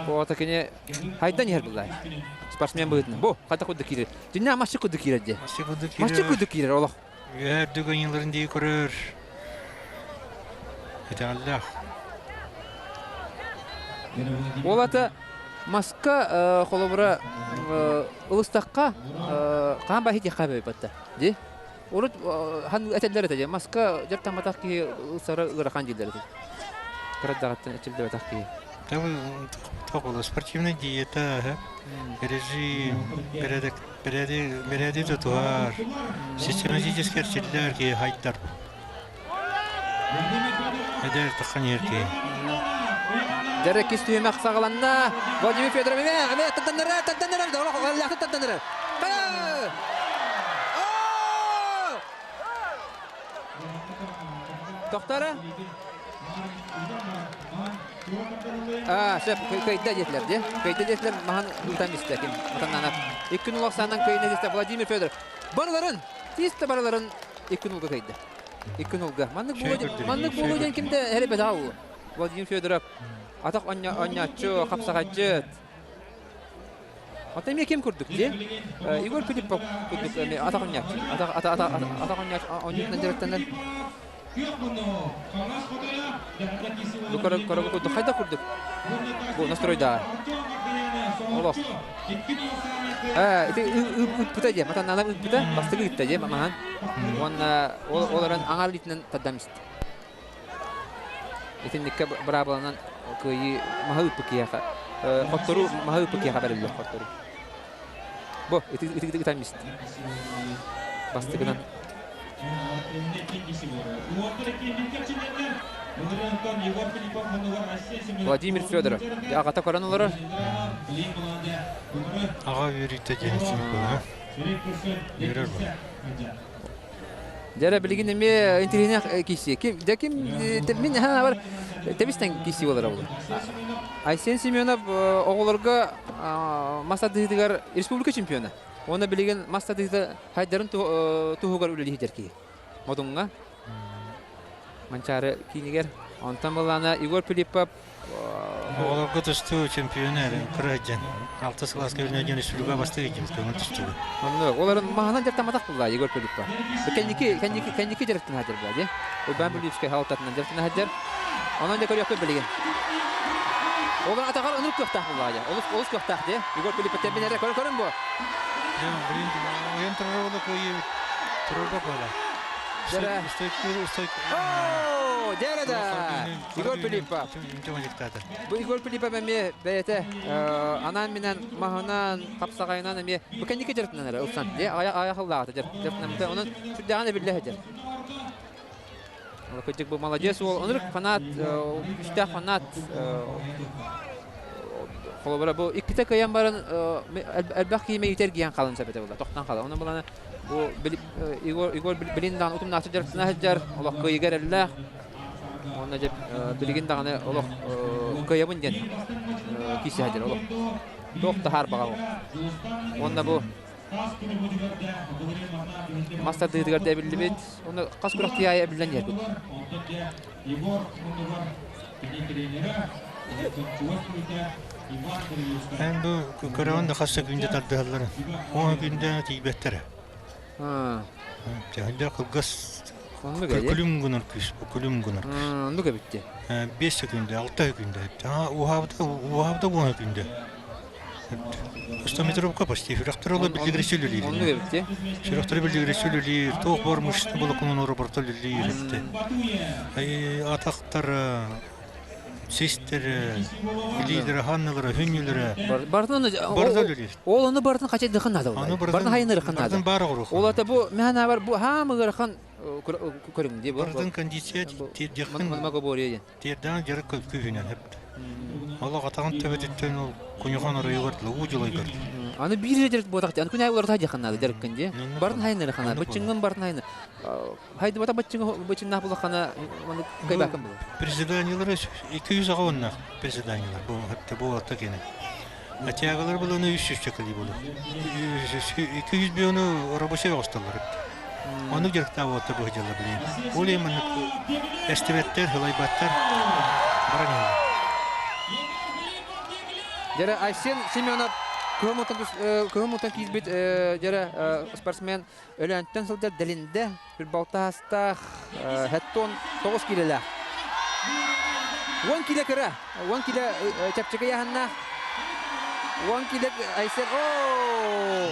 A: Оҕото кини хайдан иһэр буллай. Спортсмен быһыытынан. Бу хайда курдук киирэр. Дьиннээх масчык курдук киирэр дии. Масчык курдук киирэр олох.
C: Үөһээ үрдүк ыйыыларын дии көрөр. Итэҕэллээх.
A: Ол ата маска холобура ылыстахха хаан баһи диэххэ бэйбатта ди урут хан этэллэр этэ маска дьартамматах киһи ылсара ыарахан дииллэр этэ кыраддаҕыттан эчилдибэтэх киһи
C: Тоҕо спортивная диета режим бэрээдэк Бэрээди тутуһар, систематически эрчиллэр киһи хайдар. Эдэр таххан иһэр киһи.
A: Дьэрэ кис түһүмэх саҕаланна. Владимир Федоров эмэ эмэ таттаннара таттаннара олох таттаннара. Тохтара. Аа, сөп, кыйда диэтилэр дии. Кыйда диэтилэр, маһан ыытан истэ ким Матаннанов. Икки нул ахсаанынан кыйна диэтэ Владимир Федоров. Барыларын, тиис да барыларын икки нулга кыйда. Икки нулга. Маннык буолуо маннык буолуо диэн кимде эрэ бу. Владимир Федоров атах онньооччу, хапсаҕайдьыт. Оттон эмиэ ким курдук дии? Егор Филиппов курдук эмиэ атах онньооччу. Атах атах атах онньооччу онньуутунан дьарыктанар. Бу көрө курдук хайда курдук бу настройдаа. Олох. Э, ити ыыппыта дии, матаннаалар ыыппыта, бастакы ыытта дии маһан. Уонна ол олорон аҥаар илиитинэн тардам истэ. Итинниккэ быраабыланан кыайыы маһы ыыппыт киһиэхэ хотторуу маһы ыыппыт киһиэхэ бэриллэр хотторуу. Бу ити ити ытан истэ. Бастакынан. Владимир Федоров. Аҕата көрөн олорор.
C: Аҕа үөрүүтэ диэн үөрэр бу.
A: Дьэ билигин эмиэ интэриэһинэй киирсии. Ким, дьэ ким мин бар тэбистэн киирсии буолара буолар. Айсен Семенов оҕолорго мас тардыһыытыгар республика чемпиона. Уонна билигин мас тардыһыыта хайдарын туһугар үлэлиһитэр киһи. Модуҥҥа Манчаары киинигэр. Онтон былаана Егор Филиппов
C: Оҕолорго тустуу чемпиона кыра сылдьан алтыс кылааска үөрэнэ диэн республика бастык илдьибит көҥүл тустууга.
A: Онно олорун маһынан дьарыктамматах буолла Егор Филиппов. Кэнники кэнники кэнники дьарыктана сылдьар буолла дии. Урбан Бүлүүскэй хаалтатынан дьарыктана сылдьар. Онон дьэ көрүөхпүт билигин. Олор атаҕар ынырык кыахтаах буоллаҕа дьэ. Олус олус кыахтаах дии. Егор Филиппов тэбин эрэ көрө көрүн бу.
C: Дьэ, блин, ойон турар оҕону кыайыы турарга буола.
A: Дьэрэ. Оо, дьэрэ да. Егор Филиппов. Бу Егор Филиппов эмиэ бэйэтэ анаан-минээн маһынан, хапсаҕайынан эмиэ бу кэнники дьарыктанан эрэ ылсан. Дьэ, айахыллаҕата дьарыктанаммыта. Онон сүрдээҕин эбиллэ сылдьар. Кырдьык бу маладьыас уол. Оннук фанат, күүстээх фанат. Холобура бу иккитэ кыайан баран элбэх киимэ иитэр хаалан сөп этэ буолла. Тохтон хаалар. Онон булана бу Егор Егор билин даҕаны утумнаахтык дьарыктана сылдьар, олох кыайыыга эрэллээх. Уонна дьэ билигин даҕаны олох кыайабын диэн киирсэ сылдьар олох. Туох да хаарбаҕа Уонна бу Мас тардыытыгар да эбиллибит. Уонна хас күрэхтии аайы эбиллэн иһэрбит.
C: Эн бу көрөҕүн да хас күндэ тардыһалларын. Уон күндэ тиийбэттэрэ. Төһөндө кылгас күлүм гынар күүс, бу күлүм гынар күүс.
A: Оннук эбит
C: 5 секунда, 6 секунда. Уһаабыта, уһаабыта 10 секунда. Стометровка почти. Сүрэхтэр ола билигири үлэлиир.
A: Оннук эбит дии.
C: Сүрэхтэр билигири үлэлиир. Туох бар мышцы волоконун ороборто үлэлиир этте. Атахтар систер, илиилere, ханналара, хүннүлэрэ.
A: Бартын
C: Барда үлэлиир.
A: Ол ону бартын хача дыхын надо. Бартын хайынырыхын надо.
C: Бартын бары орух.
A: Ол ата бу мэхана бар бу хаам ыгарахан көрүҥ дии бу.
C: Бартын кондиция тиэрдиэххин.
A: Манма гобория диэн.
C: Тиэрдэҕин дьарык күүһүнэн эпт. Олох атаҕын төбөтүттэн ол куньухан оройугар уу дьулайгар.
A: Аны биир дьарык буотах аны күн аайы уларыта дьахын наада дьарыккын дии. Барын хайнары хана, быччыҥҥын барын хайны. Хайдыбата быччыҥ быччыҥнаах булаххана маны кайбакын булар.
C: Приседаниялары 200 аҕа приседаниялар бу хатта бу атта кene. Атягалар буланы 300 чакали булу. 200 биону рабочий оҕусталлар. Оннук дьарыктаабыттар бу сылдьаллар билигин. Ол иһин маннык эстибэттэр, сылайбаттар баран иһэллэр.
A: Дьэрэ Айсен Семенов кыһын киирбит дьэрэ спортсмен Өлөөнтөн сылдьар Дэлиндэ Хүрбалтаастаах Хэттон 9 киилэлээх. 10 кило кыра, 10 кило чэпчэки ыйааһыннаах. 10 кило Айсен оо!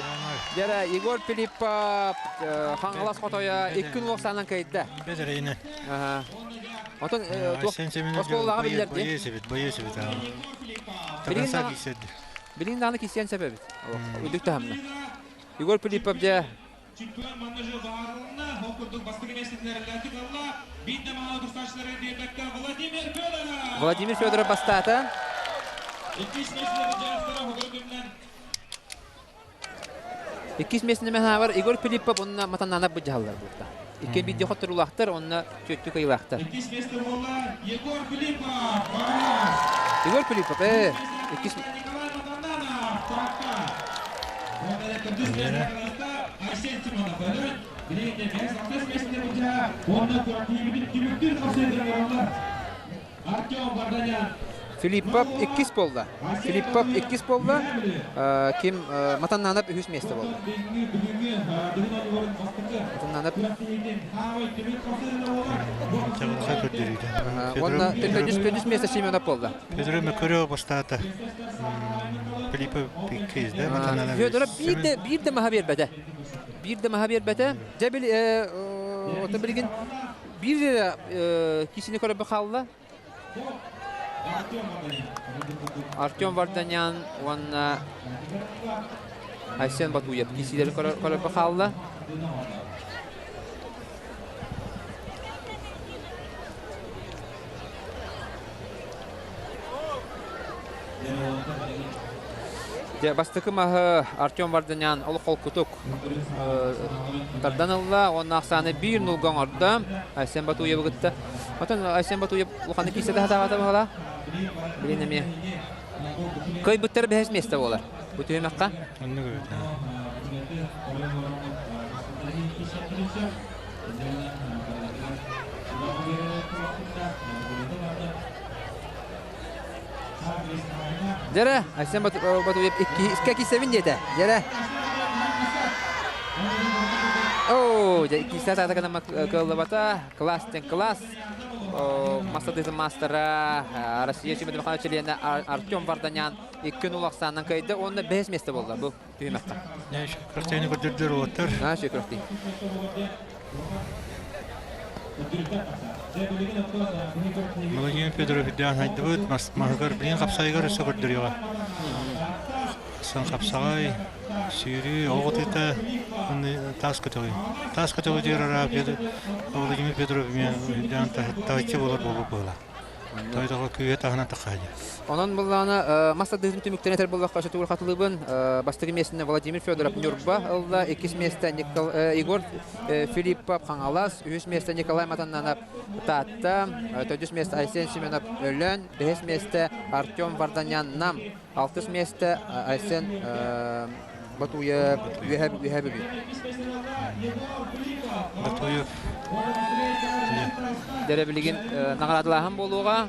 A: Дьэрэ Егор Филиппов Хаҥалас хотойо икки нуох саанан кыайда.
C: Бэдэрейне.
A: Отон
C: Айсен Семенов
A: оскуолаҕа биллэр дии.
C: Боец эбит, боец эбит. Таганса киирсэрди.
A: Билигин даҕаны киирсиэн сөп эбит. Үрдүк таһымна. Егор Филиппов дьэ
B: Чемпион манежы баарына, ол курдук бастакы миэстэтин эрэллээхтик ылла. Биир да маалы тустааччылары биэрбэккэ Владимир Федоров!
A: Владимир Федоров бастаата.
B: Иккис миэстэлэри дьарыктара сотору кэминэн
A: Иккис миэстэни мэһаабар Егор Филиппов уонна Матананов быдьаһаллар буолта. Икки биирдии хотторуулаахтар уонна түөттүү кыайыылаахтар.
B: Иккис миэстэ буолла Егор Филиппов!
A: Егор Филиппов, иккис
B: Николай Матананов, Таатта. Уонна төрдүс миэстэҕэ Айсен Семенов өлөр. Билигин бэс алтыс миэстэни былдьаһа уонна күрэхтэһиибитин түмүктүүр хапсыһыытын оҥороллор. Артем Варданян
A: Филиппов иккис буолла. Филиппов иккис буолла. Ким Матаннанов үһүс миэстэ буолла. Матаннанов
C: Чабылхай көрдөрүүтэ.
A: Уонна төрдүс миэстэ Семенов буолла.
C: Федоров Мөкөрө бастаата. Филиппов иккис да Матаннанов.
A: Федоров биир да биир да маһа биэрбэтэ. Биир да маһа биэрбэтэ. Дьэ били оттон билигин биир киисини көрөбө хаалла. Артем Варданян уонна Айсен Батуев киисилэри көрөбө хаалла. Дьэ, бастакы маһы Артем Варданян олох холкутук тардан ылла уонна ахсааны биир нулга оҥордо Айсен Батуевы кытта. Оттон Айсен Батуев улаханнык киирсэ сатаабата баһыла. Билин эмиэ кыайбыттар бэһис миэстэ буолар. Бу түһүмэххэ.
C: Оннук эбит.
A: Дьэрэ, Айсен Батуев иккискэ киирсэбин диэтэ. Дьэрэ. Оо, дьэ иккисэ саата гына кыаллыбата. Класс ден класс. мастадыытын маастара, Россия чемпионатын чилиэнэ Артем Варданян 2-0 ахсаанынан кыайда уонна бэһис миэстэ буолла бу түһүмэххэ.
C: Күрэхтэһиини көрдөрдөр уолаттар.
A: Наша күрэхтии.
C: Владимир Федоров үрдээн хайдыбыт, маһыгар билин хапсайыгар өссө көрдөрүөҕэ. Сан хапсаҕай, сүүрүү, оҕо тыыта таас көтөҕүй. Таас көтөҕүй диир араа Владимир Федоров эмиэ үрдээн таһыччы буолар буолбут буола. Тойдоҕо күүһэ таһынан таххаадьа.
A: Онон буллаана мас тардыытын түмүктэрин этэр буоллахха өссө тугул хатылыыбын. Бастакы миэстэни Владимир Федоров Ньурба ылла, иккис миэстэ Егор Филиппов Хаҥалас, үһүс миэстэ Николай Матаннанов Таатта, төрдүс миэстэ Айсен Семенов Өлөөн, бэһис миэстэ Артем Варданян Нам, алтыс миэстэ Айсен Батуев Үөһэ Үөһэ Бүлүү.
C: Батуев.
A: Дэрэ билигин наҕараадалааһын буолуоҕа.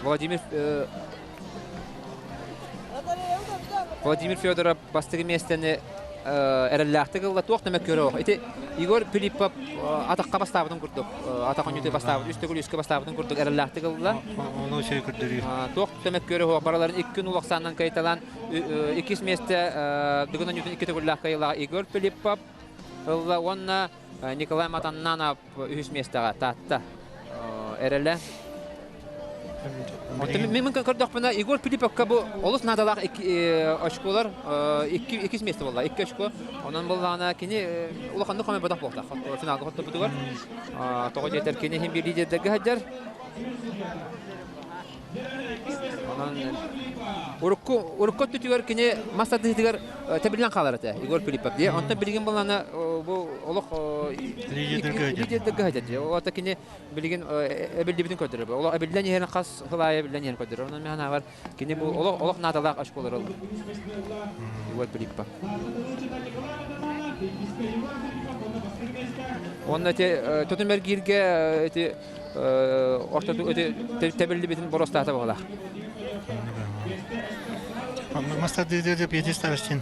A: Владимир Владимир Федоров бастакы миэстэни эрэллээхтик ылла туох да мөккүөрэ Ити Егор Филиппов атахха бастаабытын курдук, атах оонньуутугар бастаабыт, үс төгүл үскэ бастаабытын курдук эрэллээхтик ылла.
C: Ону үчүгэй көрдөрүү.
A: Туох да мөккүөрэ суох барыларын икки нул ахсаанынан кыайталаан иккис миэстэ Дыгын оонньуутун икки төгүллээх кыайыылаах Егор Филиппов ылла уонна Николай Матаннанов үһүс миэстэҕэ Таатта эрэлэ. Мин көрдөхпүнэ Егор Филипповка бу олус наадалаах очколар иккис миэстэ буолла, икки очко. Онон буоллаҕына кини улаханнык хомойботох буолта финалга хотторбутугар. Тоҕо диэтэр кини иһин биир лидердэргэ сылдьар. Онон урукку урукку өттүтүгэр кини мас тардыһыытыгар тэбиллэн хаалар этэ Егор Филиппов дии. Онтон билигин буоллаҕына бу олох лидердэргэ сылдьар дии. Ол аата кини билигин эбиллибитин көрдөрөр. Олох эбиллэн иһэрин хас сыл аайы эбиллэн иһэрин көрдөрөр. Онон мин санаабар кини бу олох олох наадалаах очколары ылла. Егор Филиппов. Уонна ити тутум эргииргэ ити ортоту ити тэбиллибитин боруостаата баҕалаах.
C: Мастардыыдыыр Петя Старостин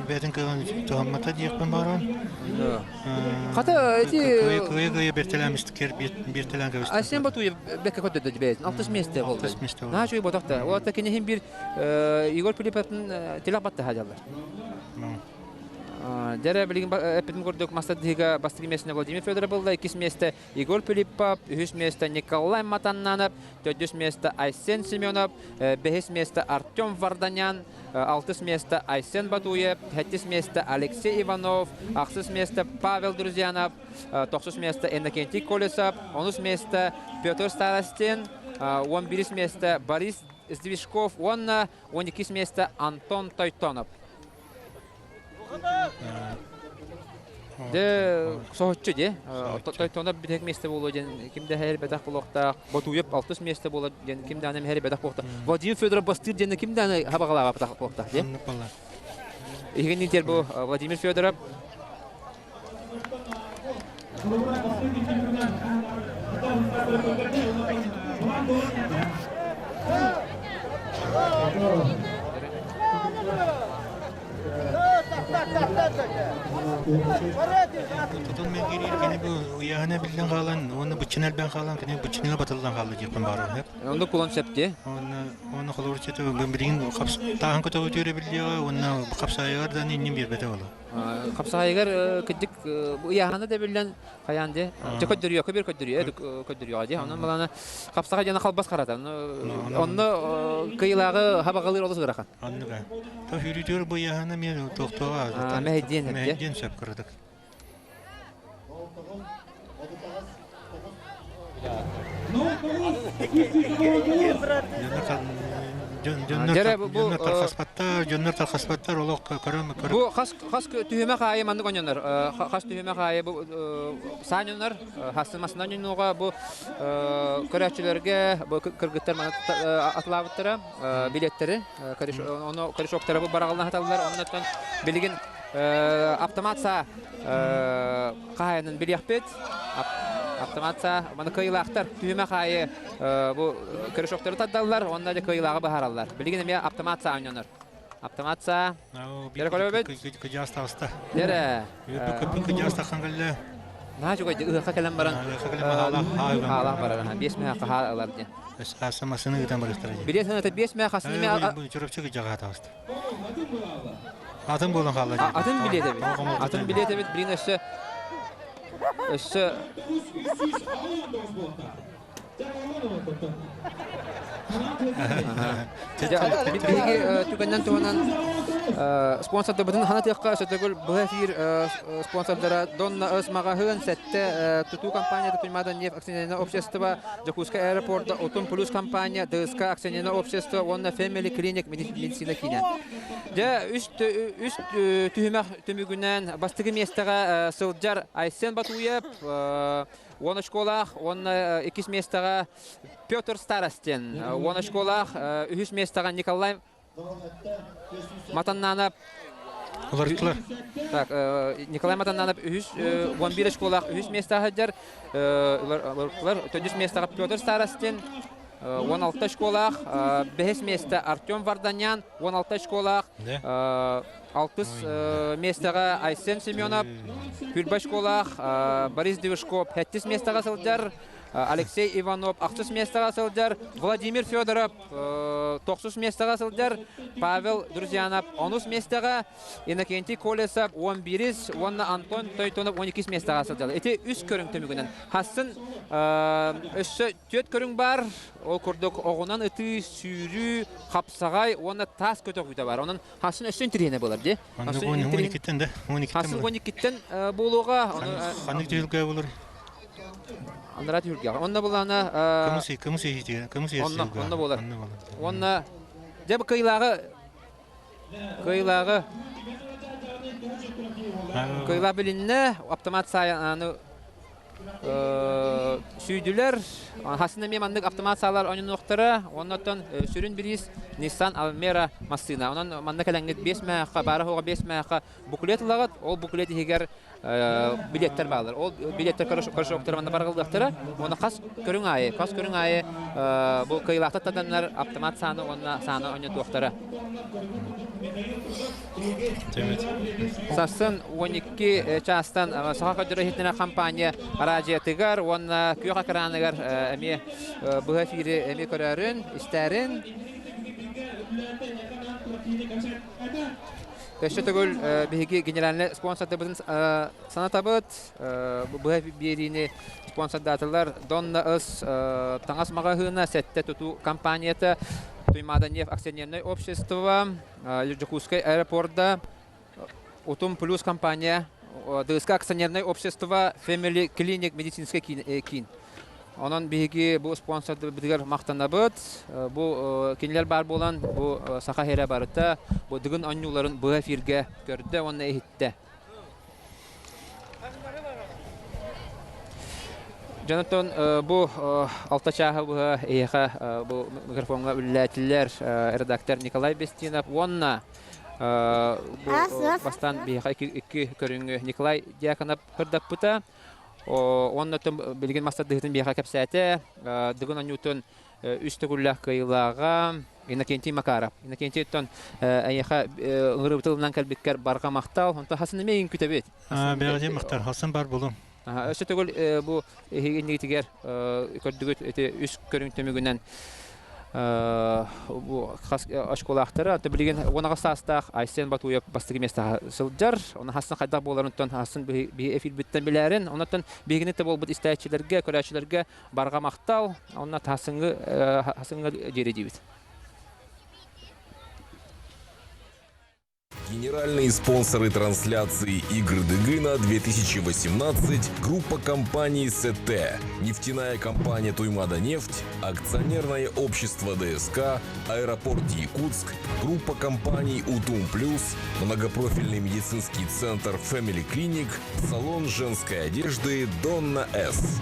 C: бэйэтин кыаҕын туһаммата диэхпин баҕарабын.
A: Хата ити
C: Кыайа-кыайа бэртэлээмистиккэр биэртэлээн кэбистим.
A: Айсен Батуев бэккэ көрдөрдө бэйэтин. Алтыс миэстэ болду.
C: Алтыс миэстэ болду.
A: Наһаа үчүгэй ботох да. Ол кини иһин биир Егор Филипповтын тилэх баттаһа дьаллар. Дьэрэ билигин эппитим курдук мастардыһыга бастакы миэстэни Владимир Федоров булла, иккис миэстэ Егор Филиппов, үһүс миэстэ Николай Матаннанов, төрдүс миэстэ Айсен Семенов, бэһис миэстэ Артем Варданян, алтыс миэстэ Айсен Батуев, сэттис миэстэ Алексей Иванов, ахсыс миэстэ Павел Друзьянов, тохсус миэстэ Иннокентий Колесов, онус миэстэ Петр Старостин, 11 миэстэ Борис Сдвижков уонна 12 миэстэ Антон Тойтонов. Дьэ, соһуччу дии. Тойтонов бүтэһик миэстэ буолуо диэн ким да иһэр бэтэх буолуохтаах. Ботуев алтыс миэстэ буолар диэн ким даҕаны иһэр бэтэх буолуохтаах. Владимир Федоров бастыыр диэн ким даҕаны хабаҕалаабатах буолуохтаах дии. Иһигин лидер бу Владимир Федоров.
C: Тутун мен кириир кини бу ыйааһына биллэн хаалан уонна быччына элбээн хаалан кини быччыныга батыллан хаалла диэхпин баарым сөп.
A: Оннук кулан сөп дии.
C: Уонна уонна холобур чөтө билигин тааһын көтөҕүтүөрэ биллиэҕэ уонна хапсаайыгар да иннин биэрбэтэ буолуо.
A: Хапсаайыгар кырдьык ыйааһына да биллэн хайаан дии. Дьэ көрдөрүө, көбүөр көрдөрүө, көрдөрүөҕэ дии. Онон балана хапсаҕай диэн халбас харата. Онно кыйылааҕы хабаҕалыыр олус ыарахан.
C: Оннук ээ. То сүүрүүтүгэр бу ыйааһына эмиэ туохтуоҕа
A: Мэһэйдиэн
C: мэһэйдиэн сөп кыратык. Дьоннор тархаспаттар, дьоннор тархаспаттар, олох көрөм көрөм.
A: Бу хас хас түһүмэх аайы маннык ойнонор. Хас түһүмэх аайы бу саанньонор, хастын масынан ойнонуоҕа бу көрөөччүлэргэ бу кыргыттар маны атылаабыттара билеттэри, ону корешоктара бу бараҕаллан хаталлар. Оннуттан билигин автомат саа хаһайынын билиэхпит. Автомат саа маны кыайыылаахтар түһүмэх аайы бу корешоктору тардаллар, уонна дьэ кыайыылааҕы быһаараллар. Билигин эмиэ автомат саа ойнонор. Автомат саа. Дere көрөбүт.
C: Кыдьаас таҕыста.
A: Дere.
C: Кыдьаас таххан кэллэ.
A: Наһаа үчүгэй ыһыахха кэлэн баран хаалаах барар. 5 мөһөөххө хаа ылар диэн.
C: Аса массыына ыытан барыстара дии.
A: Билиэ саната 5 мөһөөх хасын
C: эмэ Чурапчы кыдьаҕа таҕыста. Атын буолан хаалла дии.
A: Атын билиэт эбит. Атын билиэт эбит. Билин өссө өссө Биһиги түгэннэн туһанан спонсордарбытын ханатыахха өссө быһа эфир спонсордара Донна Өс маҕаһыын, Сэттэ тутуу компанията Туймаада нефть акционерное общество, Дьокуускай аэропорта, Утум Плюс компания, ДСК акционерное общество уонна Family Clinic медицина киинэ. Дьэ, үс түһүмэх түмүгүнэн бастакы миэстэҕэ сылдьар Айсен Батуев 10 очколаах уонна иккис миэстэҕэ Петр Старостин 10 очколаах, үһүс миэстэҕэ Николай Матаннанов
C: Уларыттылар.
A: Так, Николай Матаннанов үһүс 11 очколаах үһүс миэстэҕэ сылдьар. Уларыттылар. Төрдүс миэстэҕэ Петр Старостин 16 очколаах, бэһис миэстэ Артем Варданян 16 очколаах, Алтыс миэстэҕэ Айсен Семенов, Күлбэ очколаах Борис Движков сэттис миэстэҕэ сылдьар, Алексей Иванов ахсыс миэстэҕэ сылдьар, Владимир Федоров тохсус миэстэҕэ сылдьар, Павел Друзьянов онус миэстэҕэ, Иннокентий Колесов 11 уонна Антон Тойтонов 12 миэстэҕэ сылдьар. Ити үс көрүҥ түмүгүнэн хассын өссө Түөрт көрүҥ баар. Ол курдук оҕунан ытыы, сүүрүү, хапсаҕай уонна таас көтөҕүүтэ бар. Онон хасын өссө интириэһинэ буолар дии.
C: Хасын 12-тэн да?
A: 12-тэн Хасын 12-тэн буолуоҕа.
C: Ханнык түһүлгэ болор?
A: Анараа түһүлгэҕэ. Онно булаана
C: Кымыс кымыс иһитигэ, кымыс
A: Онно, онно буолар. Уонна дьэ кыйлааҕы кыйлааҕы кыйлаа билиннэ, автомат саайан аны Сүйдүлэр, хасын эмиэ маннык автомат саалар ойнонуохтара. Оннотон сүрүн бириис Nissan Almera массыына. Онон манна кэлэҥҥит 5 мээххэ, баара суоҕа 5 мээххэ буклет ылаҕыт. Ол буклет иһигэр билеттер баалар. Ол билеттер корешоктар манна барыллыахтара. Уонна хас көрүҥ аайы, хас көрүҥ аайы бу кыайыылаахтар таданнар автомат сааны уонна сааны ойнотуохтара. Сарсын 12 чаастан Саха көрдөрөр иһитиннэрэр хампаанньа араадьыйатыгар уонна күөх экраныгар эмиэ быһа эфири эмиэ көрөөрүн, истээрин. Өссө төгүл биһиги генеральный спонсордарбытын санатабыт. Быһа биэриини спонсордаатылар Донна Ыс таҥас маҕаһыына, Сэттэ тутуу компанията, Туймаада-Нефть акционерное общество, Дьокуускай аэропорда, Утум Плюс компания, ДСК акционерное общество, Family Clinic медицинскэй киин. Онон биһиги бу спонсордарбытыгар махтанабыт. Бу кинилэр баар буолан, бу Саха сирэ барыта бу Дыгын оонньууларын быһа эфиргэ көрдө уонна иһиттэ. Дьонотон бу алта чааһы быһа эйиэхэ бу микрофоҥҥа үлэлээтилэр редактор Николай Бестинов уонна бу бастаан биһиэхэ икки көрүҥү Николай Дьяконов сырдаппыта. Уонна билигин мастардыһытын биһиэхэ кэпсээтэ. Дыгын оонньуутун үс төгүллээх кыайыылааҕа Иннокентий Макаров. Иннокентий оттон эйиэхэ ыҥырыбыт тылынан кэлбиккэр барҕа махтал. Онтон хасын эмиэ иҥ күтэбит.
C: Бэҕэжээ махтал. Хасын бар булум.
A: Өссө төгүл бу эһиги иннигитигэр көрдүгүт ити үс көрүҥ түмүгүнэн бу хас очколаахтара билигин 18 саастаах Айсен Батуев бастакы миэстэҕэ сылдьар. Оны хасын хайдах буоларын хасын биһи эфирбиттэн билээрин. Онон биһигини да буолбут истээччилэргэ, көрөөччүлэргэ Барҕа махтал, онно хасыҥҥы хасыҥҥы диэри диибит.
D: Генеральные спонсоры трансляции «Игры Дыгына 2018» группа компаний СТ, нефтяная компания «Туймада нефть», акционерное общество ДСК, аэропорт Якутск, группа компаний «Утум Плюс», многопрофильный медицинский центр «Family Clinic», салон женской одежды «Донна С».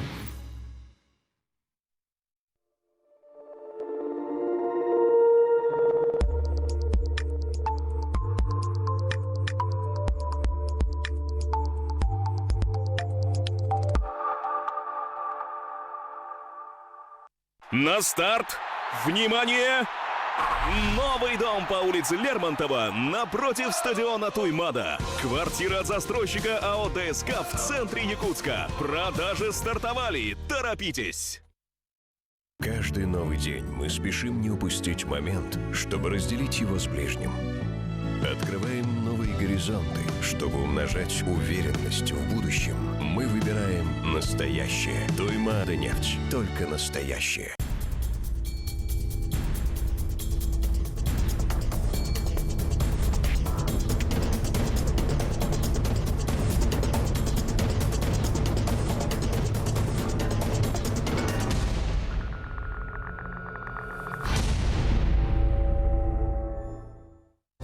D: На старт! Внимание! Новый дом по улице Лермонтова напротив стадиона Туймада. Квартира от застройщика АО ДСК в центре Якутска. Продажи стартовали. Торопитесь!
E: Каждый новый день мы спешим не упустить момент, чтобы разделить его с ближним. Открываем новые горизонты, чтобы умножать уверенность в будущем. Мы выбираем настоящее. Туймада нефть. Только настоящее.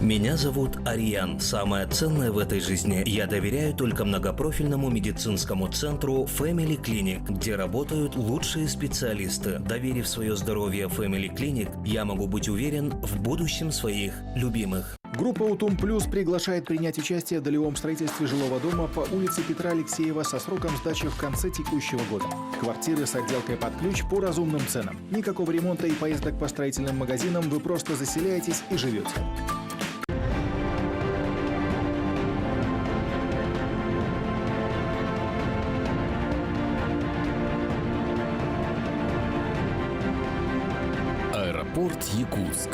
F: Меня зовут Ариан. Самое ценное в этой жизни я доверяю только многопрофильному медицинскому центру Family Clinic, где работают лучшие специалисты. Доверив свое здоровье Family Clinic, я могу быть уверен в будущем своих любимых.
G: Группа «Утум Плюс» приглашает принять участие в долевом строительстве жилого дома по улице Петра Алексеева со сроком сдачи в конце текущего года. Квартиры с отделкой под ключ по разумным ценам. Никакого ремонта и поездок по строительным магазинам, вы просто заселяетесь и живете.
D: Аэропорт Якутск.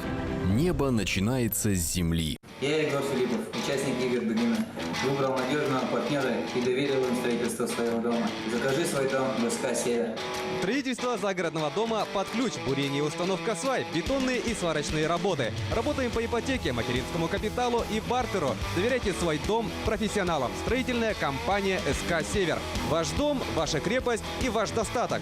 D: Небо начинается с земли.
H: Я Егор Филиппов, участник игр Дугина. Выбрал надежного партнера и доверил им строительство своего дома. Закажи свой дом в СК «Север».
B: Строительство загородного дома под ключ, бурение и установка свай, бетонные и сварочные работы. Работаем по ипотеке, материнскому капиталу и бартеру. Доверяйте свой дом профессионалам. Строительная компания СК «Север». Ваш дом, ваша крепость и ваш достаток.